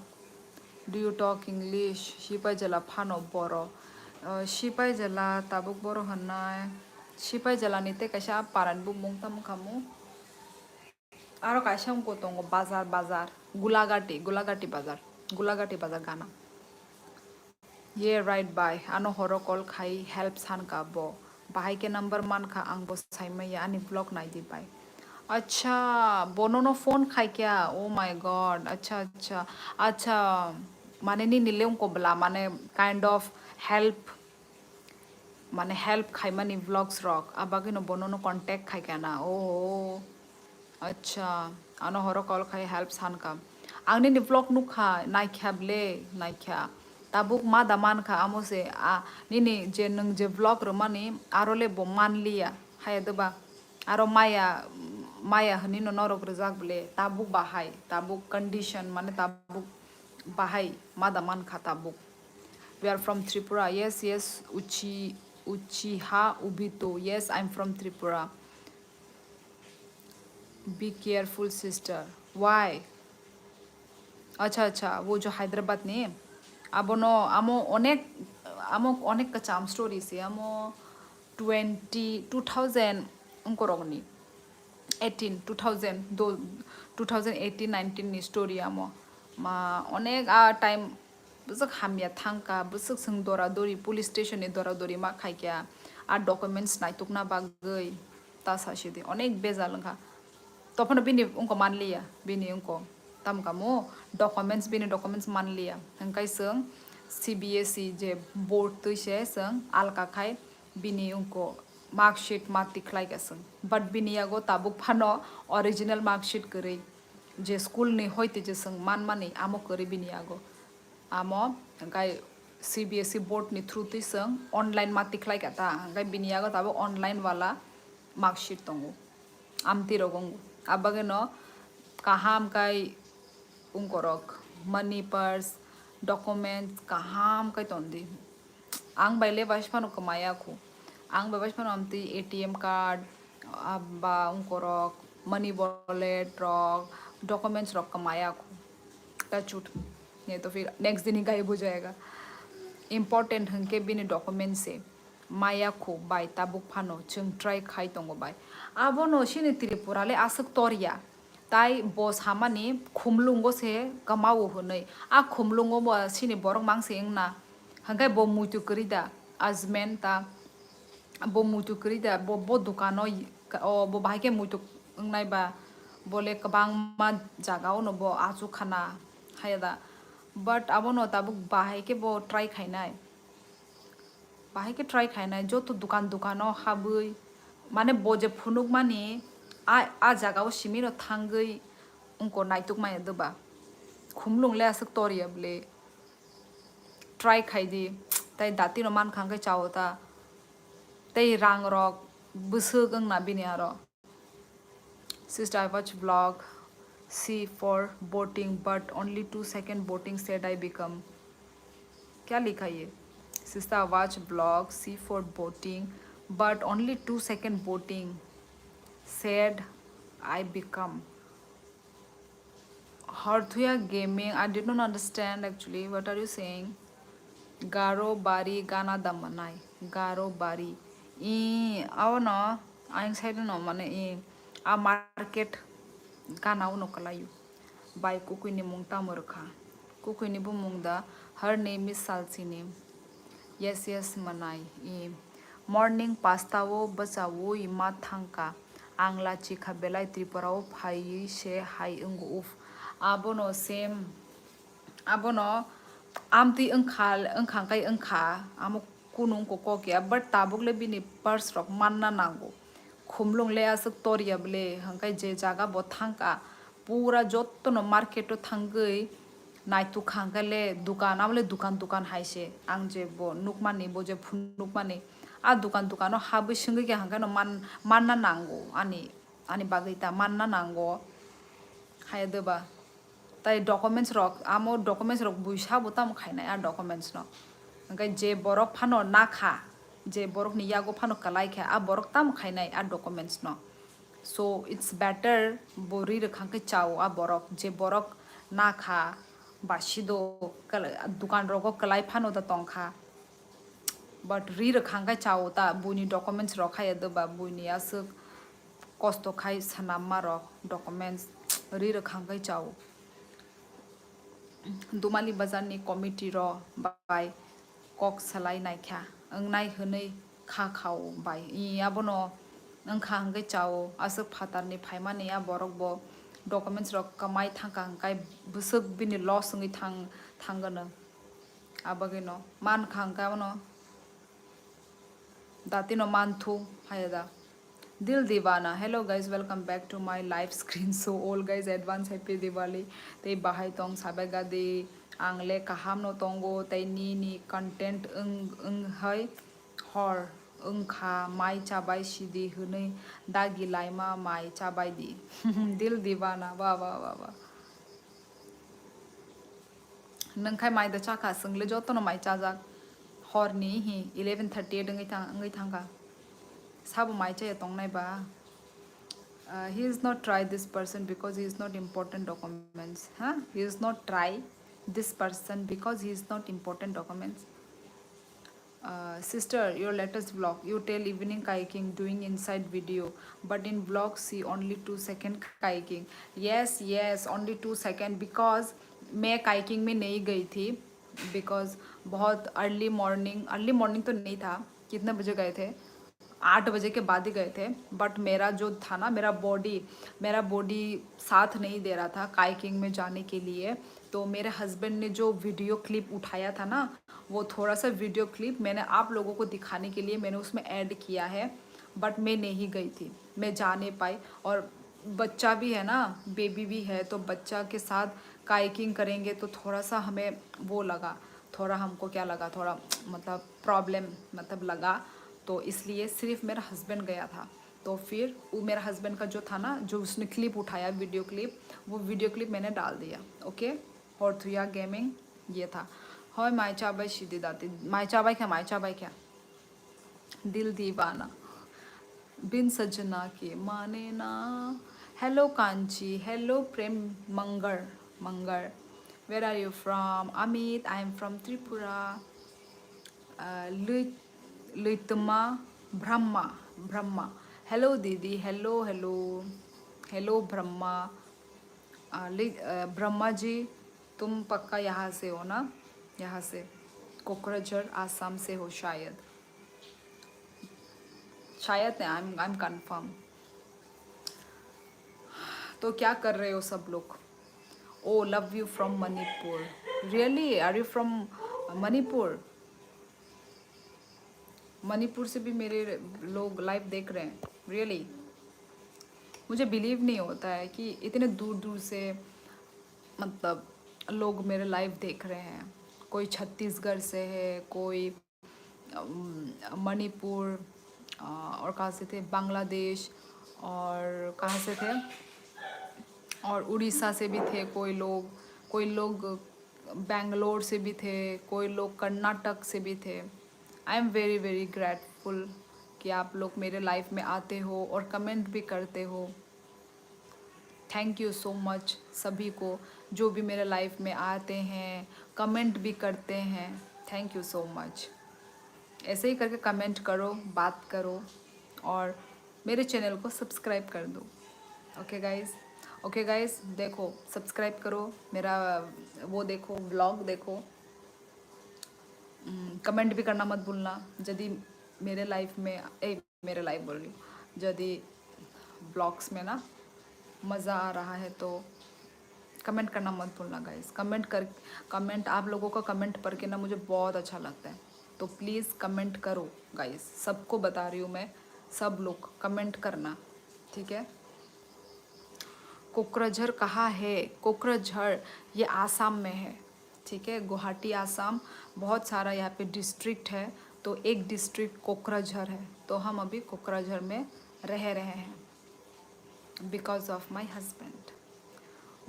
do you talk English? Sipai jala phano boro. Uh, Sipai jala tabuk boro hwnnai. Sipai jala ni tei kaisa paran bumung tamo khamu. Aro kaisa wngkho tongo bazar, bazar, Gulagati, Gulagati bazar, Gulagati bazar gana. Ye, right bai, ano horo call khai help sanka bo. Bahai khe number mankha, ang bo saimaya, ani vlog naidi bai. Acha, bonono phone khaikya, oh my god, acha, acha, acha, mane nini le wngkho bwla, mane kind of help, mane help khaimani vlogs rok, abagwino bonono contact khaikha na, oh, acha, ano horo call khai help sankha. Ang nini vlog nukha, naikha ble, naikha. Tabuk ma da mankha, amo se, a, nini je nwng je vlog rwmani, aro le bo manliya, haya doba. Aro maya, maya hwnwi no norok rwjak ble, tabuk bahai, tabuk condition, mane tabuk bahai ma da mankha tabuk. We are from Tripura. Yes, yes, Uchi, Uchiha Ubito. Yes, I'm from Tripura. Be careful, sister. Why? Acha, acha, wo jo Hyderabad ni. Abono, amo onek, amo onek kacham story se, amo twenty, two thousand ongkorokni. Eighteen, two thousand, do, two thousand eighteen nineteen ni story amo. Ma, onek a time bwswk hamya thangkha, bwswk chwng dora dori, police station ni dora dori ma khaikha, a documents naitukna bagwi ta sasidi, onek bejal wngkha. Tophano bini wngkho manliya, bini wngkho tamkha mo documents, bini documents manliya. Hwnkhe chwng C B S E je board twi se chwng alka khai bini wngkho mark sheet ma tikhlai kha chwng. But bini yago tabuk phano original mark sheet kwrwi, je school ni hoite je chwng manmani amo kwrwi bini yago. Amo hwnkhe C B S E board ni through twi chwng online ma tikhlai kha ta, hwnkhe bini yago tabuk online wala mark sheet tongo. Amtwi rok wngo. Abagwino kaham khai ungkorok money purse, documents kaham khai tondi. Ang bai le baisphano kwmaya khu. Ang bai baisphano amtwi A T M card, ah, ba ungkorok, money wallet rok, documents rok kwmaya khu. Tachut. Ye to fir next din hi gayab ho jayega. Important hwnkhe bini documents se. Maya khu bai tabuk phano chwng try khai tongo bai. Abono chini Tripura le aswk torya. Tai bo samani khumlungo se kwmao hwnwi. A khumlungo bo chini borok mangsi wngna. Hwnkhe bo muitu kwrwi da. Ajmen ta. Bo muitu kwrwi da. Bo, bo dukano y-, ka-, o, bo bahai khe muitu wngnai ba. Bo le kwbangma jaga ono bo achuk khana. Haya da. But abono tabuk bahai khe bo try khainai. Bahai khe try khainai, joto dukan dukano habwi, mane bo je phunukmani a, a jagao simino thangwi wngko naituk maya doba. Khumlung le aswk torya bwle. Try khai di, tai dati no mankha hwnkhe chao ta. Tei rang rok bwswk wngna bini aro. Sister, I watch vlog, C for boating, but only two second boating, sad I become. Kya likha ye? Sister, I watch vlog, C for boating, but only two second boating, sad I become. Harthuya Gaming, I did not understand actually. What are you saying? Garo Bari gana da manai. Garo Bari. I, aono, ayang side no mane i, a market gana uno kalayu. Bai kukui ni mung tamo rwkha. Kukui ni bumung da, her name is Salsini. Yes, yes, manai. I, morning pasta o bwchaui ma thangka. Ang lachikha belai Tripura o phaiwi se hai wngo uf. Abono same, abono amtwi wngkha, wngkha kai wngkha. Amo kunu wngkha kok ya, but tabuk le bini purse rok manna nango. Khumlung le aswk tor ya bwle, hwnkhe je jaga bo thangkha, pura jottono market o thangwi naituk kha, hwnkhe le dukan, abo le dukan dukan hai se. Ang je bo nukmani, bo je phunukmani, a dukan dukan o habwi swngwi khe hwnkhe no man-, manna nango ani, ani bagwi ta manna nango. Hai de ba. Tai documents rok, amo documents rok buisa bo tamo khainai a documents no. Hwnkhe je borok phano nakha, je borok ni yago phano kwlai kha, a borok tamo khainai a documents no. So it's better bo ri rwkhang khe chao a borok, je borok nakha, basido, kwla-, dukan rogo kwlai phano da tongkha. But ri rwkhang khe chao ta, buini documents rok khaya de ba, buini aswk kosto khai swnamma rok documents ri rwkhang khe chao. Dumali bazar ni committee rok bai kok salai naikha, wngnai hwnwi kha khao bai. I abono wngkha hwnkhe chao, aswk phatar ni phaimani a borok bo documents rok kwmai thangkha hwnkhe bwswk bini loss wngwi thang-, thangwno. Abagwino mankha hwnkhe abono datino manthu haya da. Dil Divana, hello guys, welcome back to my live screen. So all guys, advance happy Diwali. Tei bahai tong sabai gadi, ang le kaham no tongo, tei nini content wng, wng hai hor wngkha, mai chabai sidi hwnwi dagi laima mai chabai di. Dil Divana, ba, ba, ba, ba. Nwng khai mai da chakha, chwng le jotono mai chajak. Horni hi eleven thirty eight wngwi thang-, wngwi thangkha. Sabo mai chaya tongnai ba? Uh, he is not try this person because he is not important documents. Huh? He is not try this person because he is not important documents. Uh, sister, your latest vlog, you tell evening kayaking doing inside video, but in vlog see only two second kayaking. Yes, yes, only two second because मैं काइकिंग में नहीं गई थी, बिकॉज बहुत early morning, early morning तो नहीं था, कितने बजे गए थे, आठ बजे के बाद ही गए थे। बट मेरा जो था ना, मेरा बॉडी, मेरा बॉडी साथ नहीं दे रहा था काइकिंग में जाने के लिए। तो मेरे हस्बैंड ने जो वीडियो क्लिप उठाया था ना, वो थोड़ा सा वीडियो क्लिप मैंने आप लोगों को दिखाने के लिए मैंने उसमें ऐड किया है, बट मैं नहीं गई थी, मैं जा नहीं पाई। और बच्चा भी है ना, बेबी भी है, तो बच्चा के साथ काइकिंग करेंगे तो थोड़ा सा हमें वो लगा, थोड़ा हमको क्या लगा, थोड़ा मतलब प्रॉब्लम मतलब लगा। तो इसलिए सिर्फ मेरा हस्बैंड गया था। तो फिर वो मेरा हस्बैंड का जो था ना, जो उसने क्लिप उठाया, वीडियो क्लिप, वो वीडियो क्लिप मैंने डाल दिया। ओके, Horthuya Gaming, ये था। Hoi, mai chabai sidi dati, mai chabai kha, mai chabai kha. Dil Divana. Bin sajna ke mane na. Hello Kanchi, hello Prem Mangar, Mangar. Where are you from? Amit, I am from Tripura. Uh, Lui-, Luitma Brahma, Brahma. Hello Didi, hello, hello. Hello Brahma. Uh, Lui-, uh, Brahma ji, तुम पक्का यहाँ से हो ना? यहाँ से, कोकराझार, आसाम से हो शायद। शायद नहीं, I'm, I'm confirm. तो क्या कर रहे हो सब लोग? Oh, love you from Manipur. Really? Are you from Manipur? Manipur से भी मेरे लोग लाइव देख रहे हैं। रियली, मुझे बिलीव नहीं होता है कि इतने दूर दूर से, मतलब, लोग मेरे लाइव देख रहे हैं। कोई छत्तीसगढ़ से है, कोई अम, मणिपुर, अ, और कहाँ से थे, बांग्लादेश, और कहाँ से थे, और उड़ीसा से भी थे कोई लोग, कोई लोग बैंगलोर से भी थे, कोई लोग कर्नाटक से भी थे। I am very very grateful कि आप लोग मेरे लाइफ में आते हो और कमेंट भी करते हो। थैंक यू सो मच सभी को, जो भी मेरे लाइफ में आते हैं, कमेंट भी करते हैं। Thank you so much. ऐसे ही करके कमेंट करो, बात करो और मेरे चैनल को सब्सक्राइब कर दो। ओके गाइस, ओके गाइस, देखो, सब्सक्राइब करो मेरा, वो देखो, व्लॉग देखो। कमेंट भी करना मत भूलना। यदि मेरे लाइफ में, ए, मेरे लाइफ बोल रही हूँ, यदि व्लॉग्स में ना मज़ा आ रहा है तो कमेंट करना मत भूलना गाइस। कमेंट कर, कमेंट, आप लोगों का कमेंट पढ़ के ना मुझे बहुत अच्छा लगता है। तो प्लीज कमेंट करो गाइस, सबको बता रही हूँ मैं, सब लोग कमेंट करना, ठीक है? कोकराझार कहाँ है? कोकराझार ये आसाम में है, ठीक है, गुवाहाटी आसाम। बहुत सारा यहाँ पे डिस्ट्रिक्ट है, तो एक डिस्ट्रिक्ट कोकराझार है, तो हम अभी कोकराझार में रह रहे हैं। Because of my husband.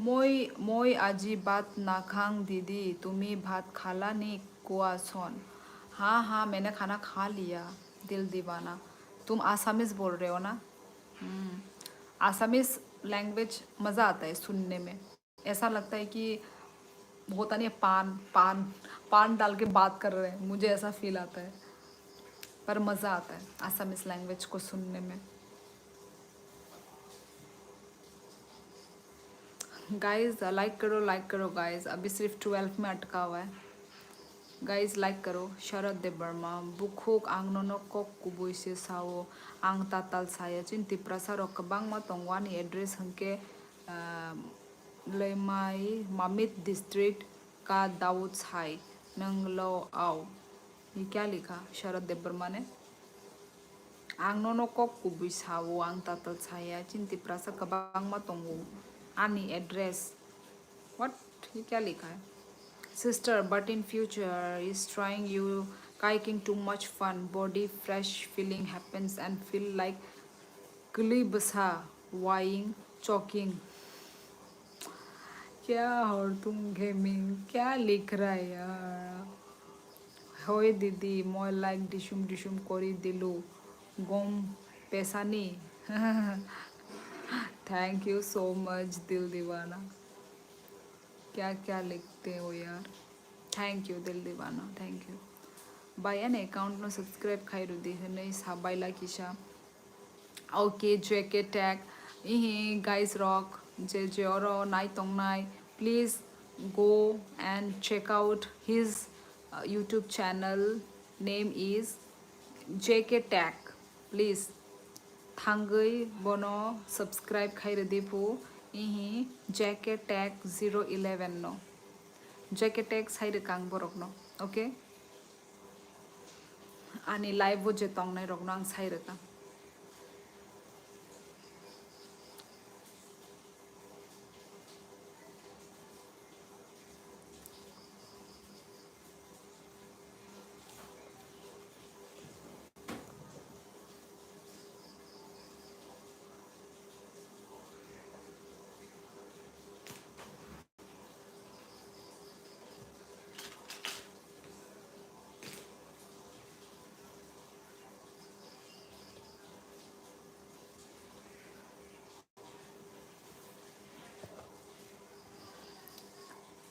মই মই আজি ভাত নাখাং দিদি, তুমি ভাত খালা নি কোৱাচোন? हाँ हाँ, मैंने खाना खा लिया। दिल दीवाना, तुम आसामीज बोल रहे हो ना? हम्म, आसामीज लैंग्वेज मज़ा आता है सुनने में। ऐसा लगता है कि होता नहीं है, पान पान पान डाल के बात कर रहे हैं, मुझे ऐसा फील आता है। पर मज़ा आता है आसामीज लैंग्वेज को सुनने में। गाइस लाइक करो, लाइक करो गाइस, अभी सिर्फ ट्वेल्व में अटका हुआ है। गाइस लाइक करो। शरद देववर्मा, बुखुक ang nono kok kubui se sao, ang tatal saya, chini Tiprasa rok kwbangma tongo ani address hwnkhe, ah, Lemai Mamit district ka Daud sai, nwng lo au. Ni kya likha Sharad Debbarma ne? Ang nono kok kubui sao, ang tatal saya, chini Tiprasa kwbangma tongo. Ani address. What? Ni kya likha? Sister, but in future is trying you kayaking too much fun, body fresh feeling happens and feel like Kli bwsa, waing, choking. Kya hortung gaming, kya likh raha hai yaar? Hoi didi, moi like disum disum kori dilu, gom pesani. Thank you so much, Dil Diwana. Kya kya likhte ho yaar? Thank you, Dil Diwana. Thank you. Bai ani account no subscribe khai rwdi hwnwi sa baila kisa. Okay, J K Tech. Ihi guys rok, je je oro nai tongnai, please go and check out his, uh, YouTube channel. Name is J K Tech. Please thangwi bono subscribe khai rwdi phu. Ihi J K Tech zero eleven no. J K Tech sai rwkha ang borok no. Okay? Ani live o je tongnai rok no ang sai rwkha.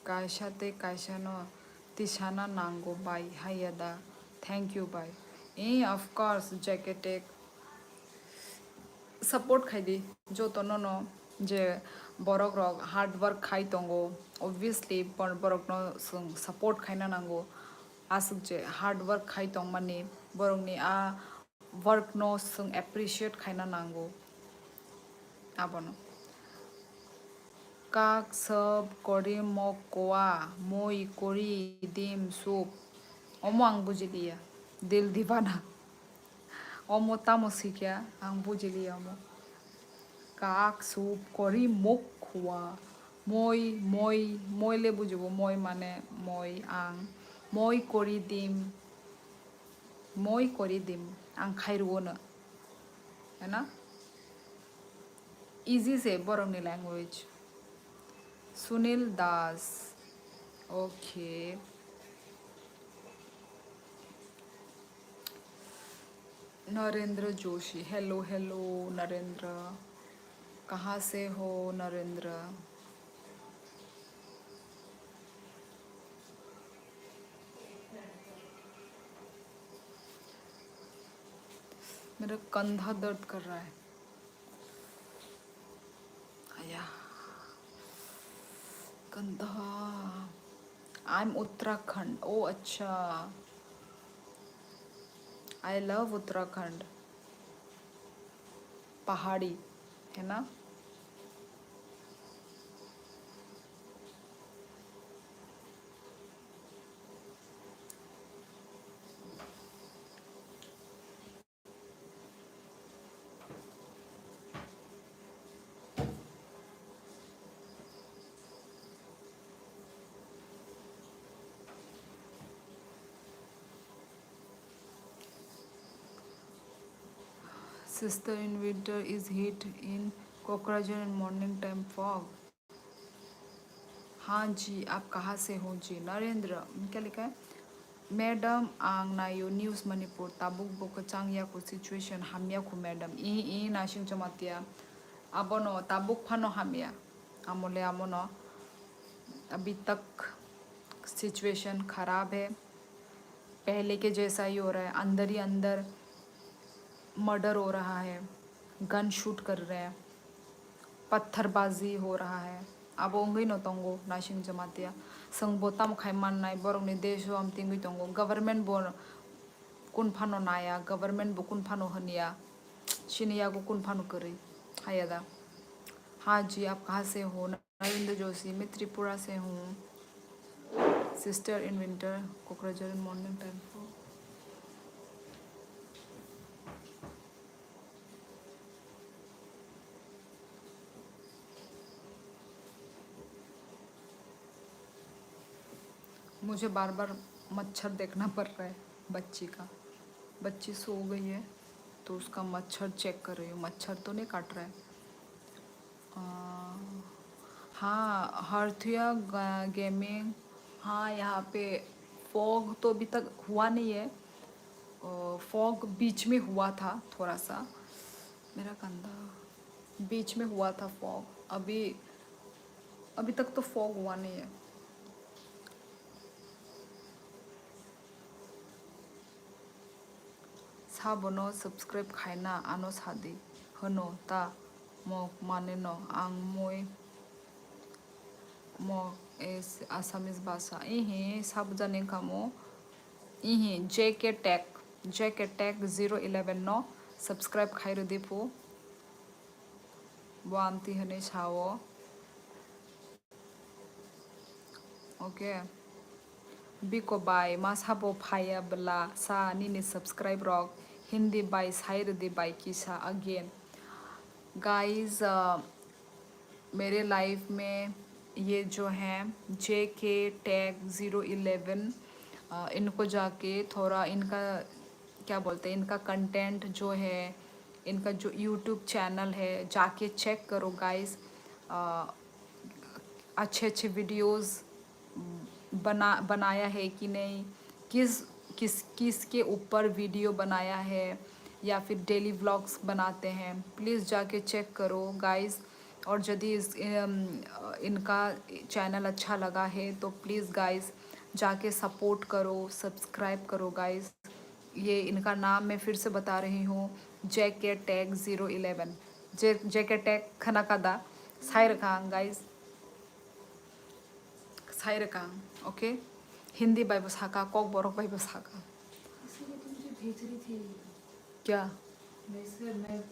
Kaisa tei kaisa no tisana nango bai, haiya da? Thank you bai. Eh, of course, J K Tech. Support khai di joto no no, je borok rok hard work khai tongo, obviously bor-, borok no chwng support khaina nango. Aswk je hard work khai tongmani, borokni a work no chwng appreciate khaina nango. Abono. Kak sop kori mok koa, moi kori dim sup. Omo ang bujiliya. Dil dibana. Omo tamo sikya, ang bujiliya omo. Kak sup kori mok koa. Moi, moi, moi le bujibo, moi mane moi ang. Moi kori dim. Moi kori dim, ang khai rwo no. Hena? Easy se borok ni language. Sunil Das. Okay. Narendra Joshi. Hello, hello, Narendra. कहाँ से हो नरेंद्र? मेरा कंधा दर्द कर रहा है। आया, कंधा। I'm उत्तराखंड। ओ अच्छा, I love उत्तराखंड। पहाड़ी, है ना? Sister, in winter is heat, in Kokrajhar in morning time fog. हाँ जी, आप कहाँ से हो जी? नरेंद्र, क्या लिखा है? Madam, ang naio News Manipur, tabuk bo kwchang ya ko situation hamya ko madam. I, i, Naising Jamatia. Abono tabuk phano hamya. Amole amono. Abhi tak situation kharab hai. पहले के जैसा ही हो रहा है, अंदर ही अंदर मर्डर हो रहा है, गन शूट कर रहे हैं, पत्थरबाजी हो रहा है। Abo wngwi no tongo Naising Jamatia. Chwng bo tamo khai mannai, borokni desh o amtwngwi tongo. Government bo kun phano naya, government bo kun phano hwnya, chini yago kun phano kwrwi. Haya da. हाँ जी, आप कहाँ से हो? नरेंद्र जोशी, मैं त्रिपुरा से हूँ। Sister, in winter, Kokrajhar in morning time fog. मुझे बार बार मच्छर देखना पड़ रहा है बच्ची का। बच्ची सो गई है तो उसका मच्छर चेक कर रही हूँ, मच्छर तो नहीं काट रहा है। अ, हाँ, हरथुया गा-, गेमिंग, हाँ, यहाँ पे फॉग तो अभी तक हुआ नहीं है। अ, फॉग बीच में हुआ था थोड़ा सा, मेरा कंधा, बीच में हुआ था फॉग, अभी, अभी तक तो फॉग हुआ नहीं है। Sabono subscribe khaina ano sadi hwno ta mok maneno ang moi mok es Assamese bhasha ihi sabjani kamo ihi J K Tech, J K Tech zero eleven no subscribe khai rwdi phu bo amtwi hwnwi sao. Okay. Biko bai, masa bo phaiya bwla sa nini subscribe rok Hindi bai sai rwdi bai kisa again. Guys, uh, मेरे लाइफ में ये जो है J K Tech zero eleven, इनको जाके थोड़ा इनका क्या बोलते हैं, इनका कंटेंट जो है, इनका जो यूट्यूब चैनल है, जाके चेक करो गाइस। अच्छे अच्छे वीडियोस बना बनाया है कि नहीं, किस किस किस के ऊपर वीडियो बनाया है या फिर डेली व्लॉग्स बनाते हैं, प्लीज़ जाके चेक करो गाइस। और यदि इस, अम, इनका चैनल अच्छा लगा है तो प्लीज़ गाइस जाके सपोर्ट करो, सब्सक्राइब करो गाइस। ये इनका नाम मैं फिर से बता रही हूँ, J K Tech zero eleven. J K Tech khana kada, sai rwkha ang guys. Sai rwkha ang, okay? Hindi bai bo saka, Kokborok bai bo saka. इसलिए तो मुझे भेज रही थी। क्या? मैं इसलिए, मैं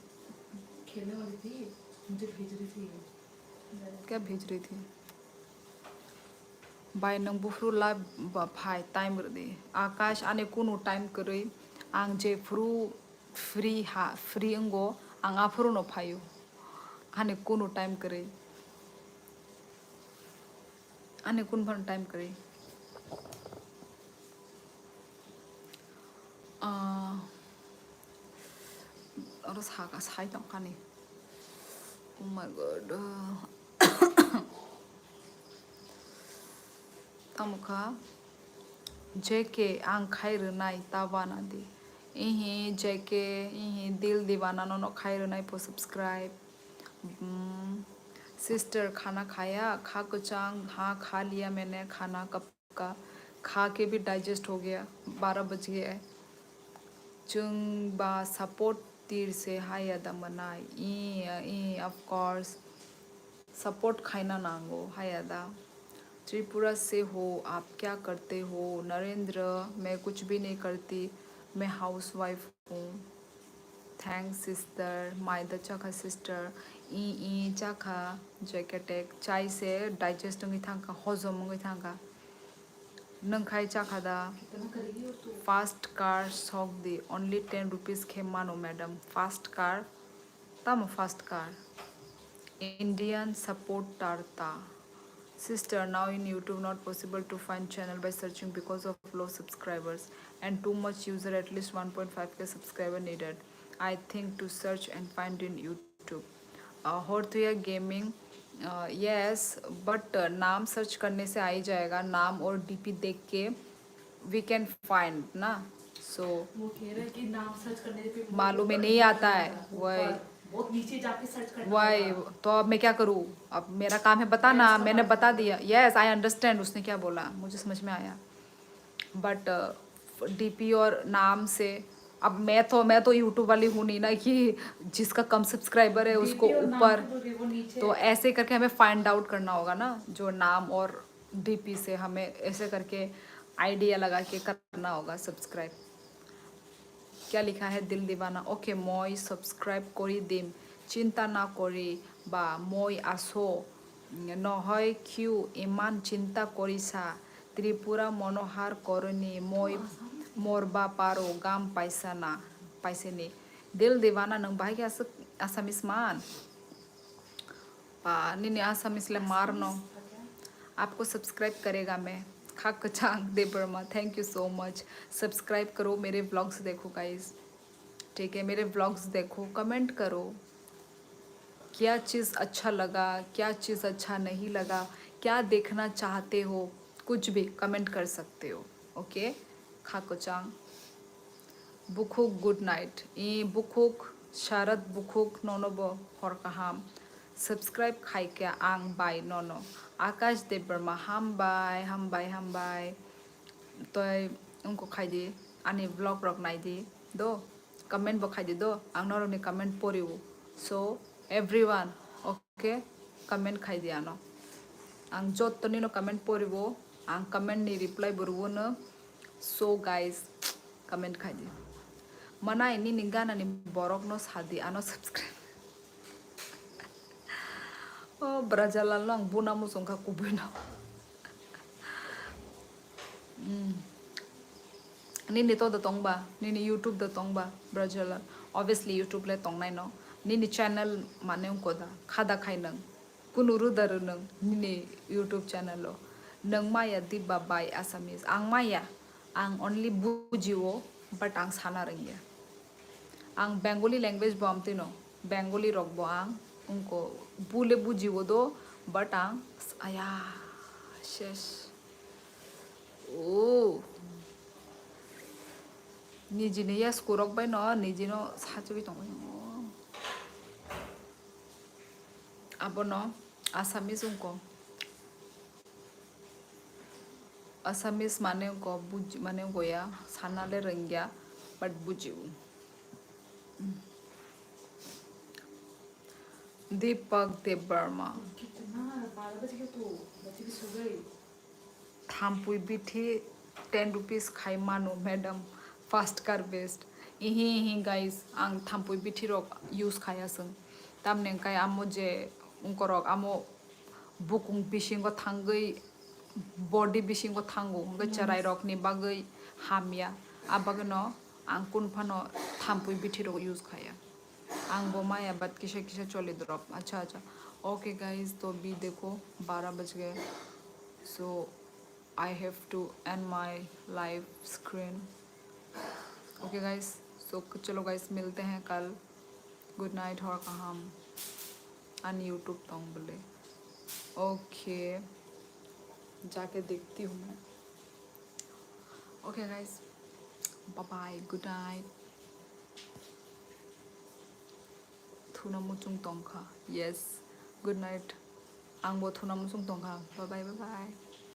खेलने वाली थी, मुझे भेज रही थी। क्या भेज रही थी? Bai nwng buphuru la ba phai time rwdi. Akash ani kunu time kwrwi. Ang jephuru free ha, free wngo, ang aphuru no phaio. Ani kunu time kwrwi. Ani kun phano time kwrwi. Ah, oro saka sai tongkani. Oh my God. Tamo kha? J K ang khai rwnai ta bana di. Ihi J K, ihi Dil Diwana no no khai rwnai po subscribe. Hmm. Sister, खाना खाया? खा कुछ, हाँ, खा लिया मैंने खाना कब का। खा के भी डाइजेस्ट हो गया, बारह बज गया है। Chwng ba support tir se haya da mwnai. I, i, of course. Support khaina nango, haya da. Tripura se ho, aap kya karte ho? Narendra, main kuch bhi nahi karti, main housewife हूँ। Thanks sister, maida chakha sister, i i chakha, J K Tech, chai se digest wngwi thangkha, hojom wngwi thangkha. Nwng khai chakha da? Fast car sok di, only ten rupees khe mano madam, fast car. Tamo fast car. Indian support tarta. Sister, now in YouTube not possible to find channel by searching because of low subscribers and too much user, at least one point five K subscriber needed. I think to search and find in YouTube. Uh, Hortuya Gaming, uh, yes, but uh, नाम सर्च करने से आ ही जाएगा, नाम और डीपी देख के we can find ना. So वो कह रहा है कि नाम सर्च करने पे मालूम ही नहीं आता है, वही। बहुत नीचे जाके सर्च करना वही होगा। तो अब मैं क्या करूँ? अब मेरा काम है बताना, मैंने बता दिया। Yes, I understand उसने क्या बोला, मुझे समझ में आया। बट डीपी और नाम से, अब मैं तो मैं तो यूट्यूब वाली हूँ नहीं ना कि जिसका कम सब्सक्राइबर है उसको ऊपर। तो ऐसे करके हमें फाइंड आउट करना होगा ना, जो नाम और डीपी से हमें ऐसे करके आइडिया लगा के करना होगा सब्सक्राइब। क्या लिखा है? दिल दीवाना। OK, moi subscribe kori dim, chinta na kori ba, moi aso, nohoi khiu iman chinta korisa, Tripura monohar koroni, moi morba paro gam paisa na, paisani. Dil Divana, nwng bahai khe aswk Assamese man? Pa, nini Assamese le marno. आपको सब्सक्राइब करेगा मैं। Kha Kwchang Debbarma, thank you so much। Subscribe करो, मेरे व्लॉग्स देखो गाइस, ठीक है, मेरे व्लॉग्स देखो, कमेंट करो क्या चीज़ अच्छा लगा, क्या चीज़ अच्छा नहीं लगा, क्या देखना चाहते हो, कुछ भी कमेंट कर सकते हो। OK, Kha Kwchang। Bukhuk, good night. I Bukhuk, Sharad Bukhuk, nono bo hor kaham. Subscribe khai khe ang bai nono. Akash Debbarma, hambai, hambai, hambai. Toi wngkok khai di, ani vlog rok nai di do, comment bo khai di do, ang norokni comment pori o. So, everyone, OK, comment khai di ano. Ang jotto nino comment pori o, ang comment ni reply bo rw no. So guys, comment khai di. Manai nini gana ni borok no sa di, ano subscribe. O Brajalal no ang buna muchung kha kubui no. Mm. Nini to da tong ba, nini YouTube da tong ba, Brajalal. Obviously YouTube le tong nai no. Nini channel mane wngko da, kha da khai nwng. Kunu ruda rw nwng nini YouTube channel o. Nwng maya di ba bai Assamese? Ang maya, ang only buji o, but ang sana rwngya. Ang Bengali language bo amtwi no, Bengali rok bo ang wngko, bule buji o do, but ang s-, aya, ses. O. Nijini ya skurok bai no, nijino sachwi tongwi no. Abono Assamese wngko. Assamese mane wngko, buji-, mane wngko ya, sana le rwngya, but buji o. Deepak Debbarma. Thampui bithi ten rupees khai mano, madam, first car best. Ihi, ihi, guys, ang thampui bithi rok use khaya sung. Tamni hwnkhe amo je wngkorok amo bukung bisingo thangwi, body bisingo thango, hwnkhe cherai rokni bagwi hamya. A bagwino ang kunu phano thampui bithi rok use khaya. Ang bo maya, but kisa kisa choli drop. Acha, acha. OK, guys, to bhi dekho, bara baj gaye. So, I have to end my live screen. OK, guys. So, chalo, guys, milte hain kal. Good night, hor kaham. Ani YouTube tong bole. OK. Jaake dekhti hu main. OK, guys. Bye bye. Good night. Thuna muchung tongkha. Yes. Good night. Ang bo thuna muchung tongkha. Bye bye, bye bye.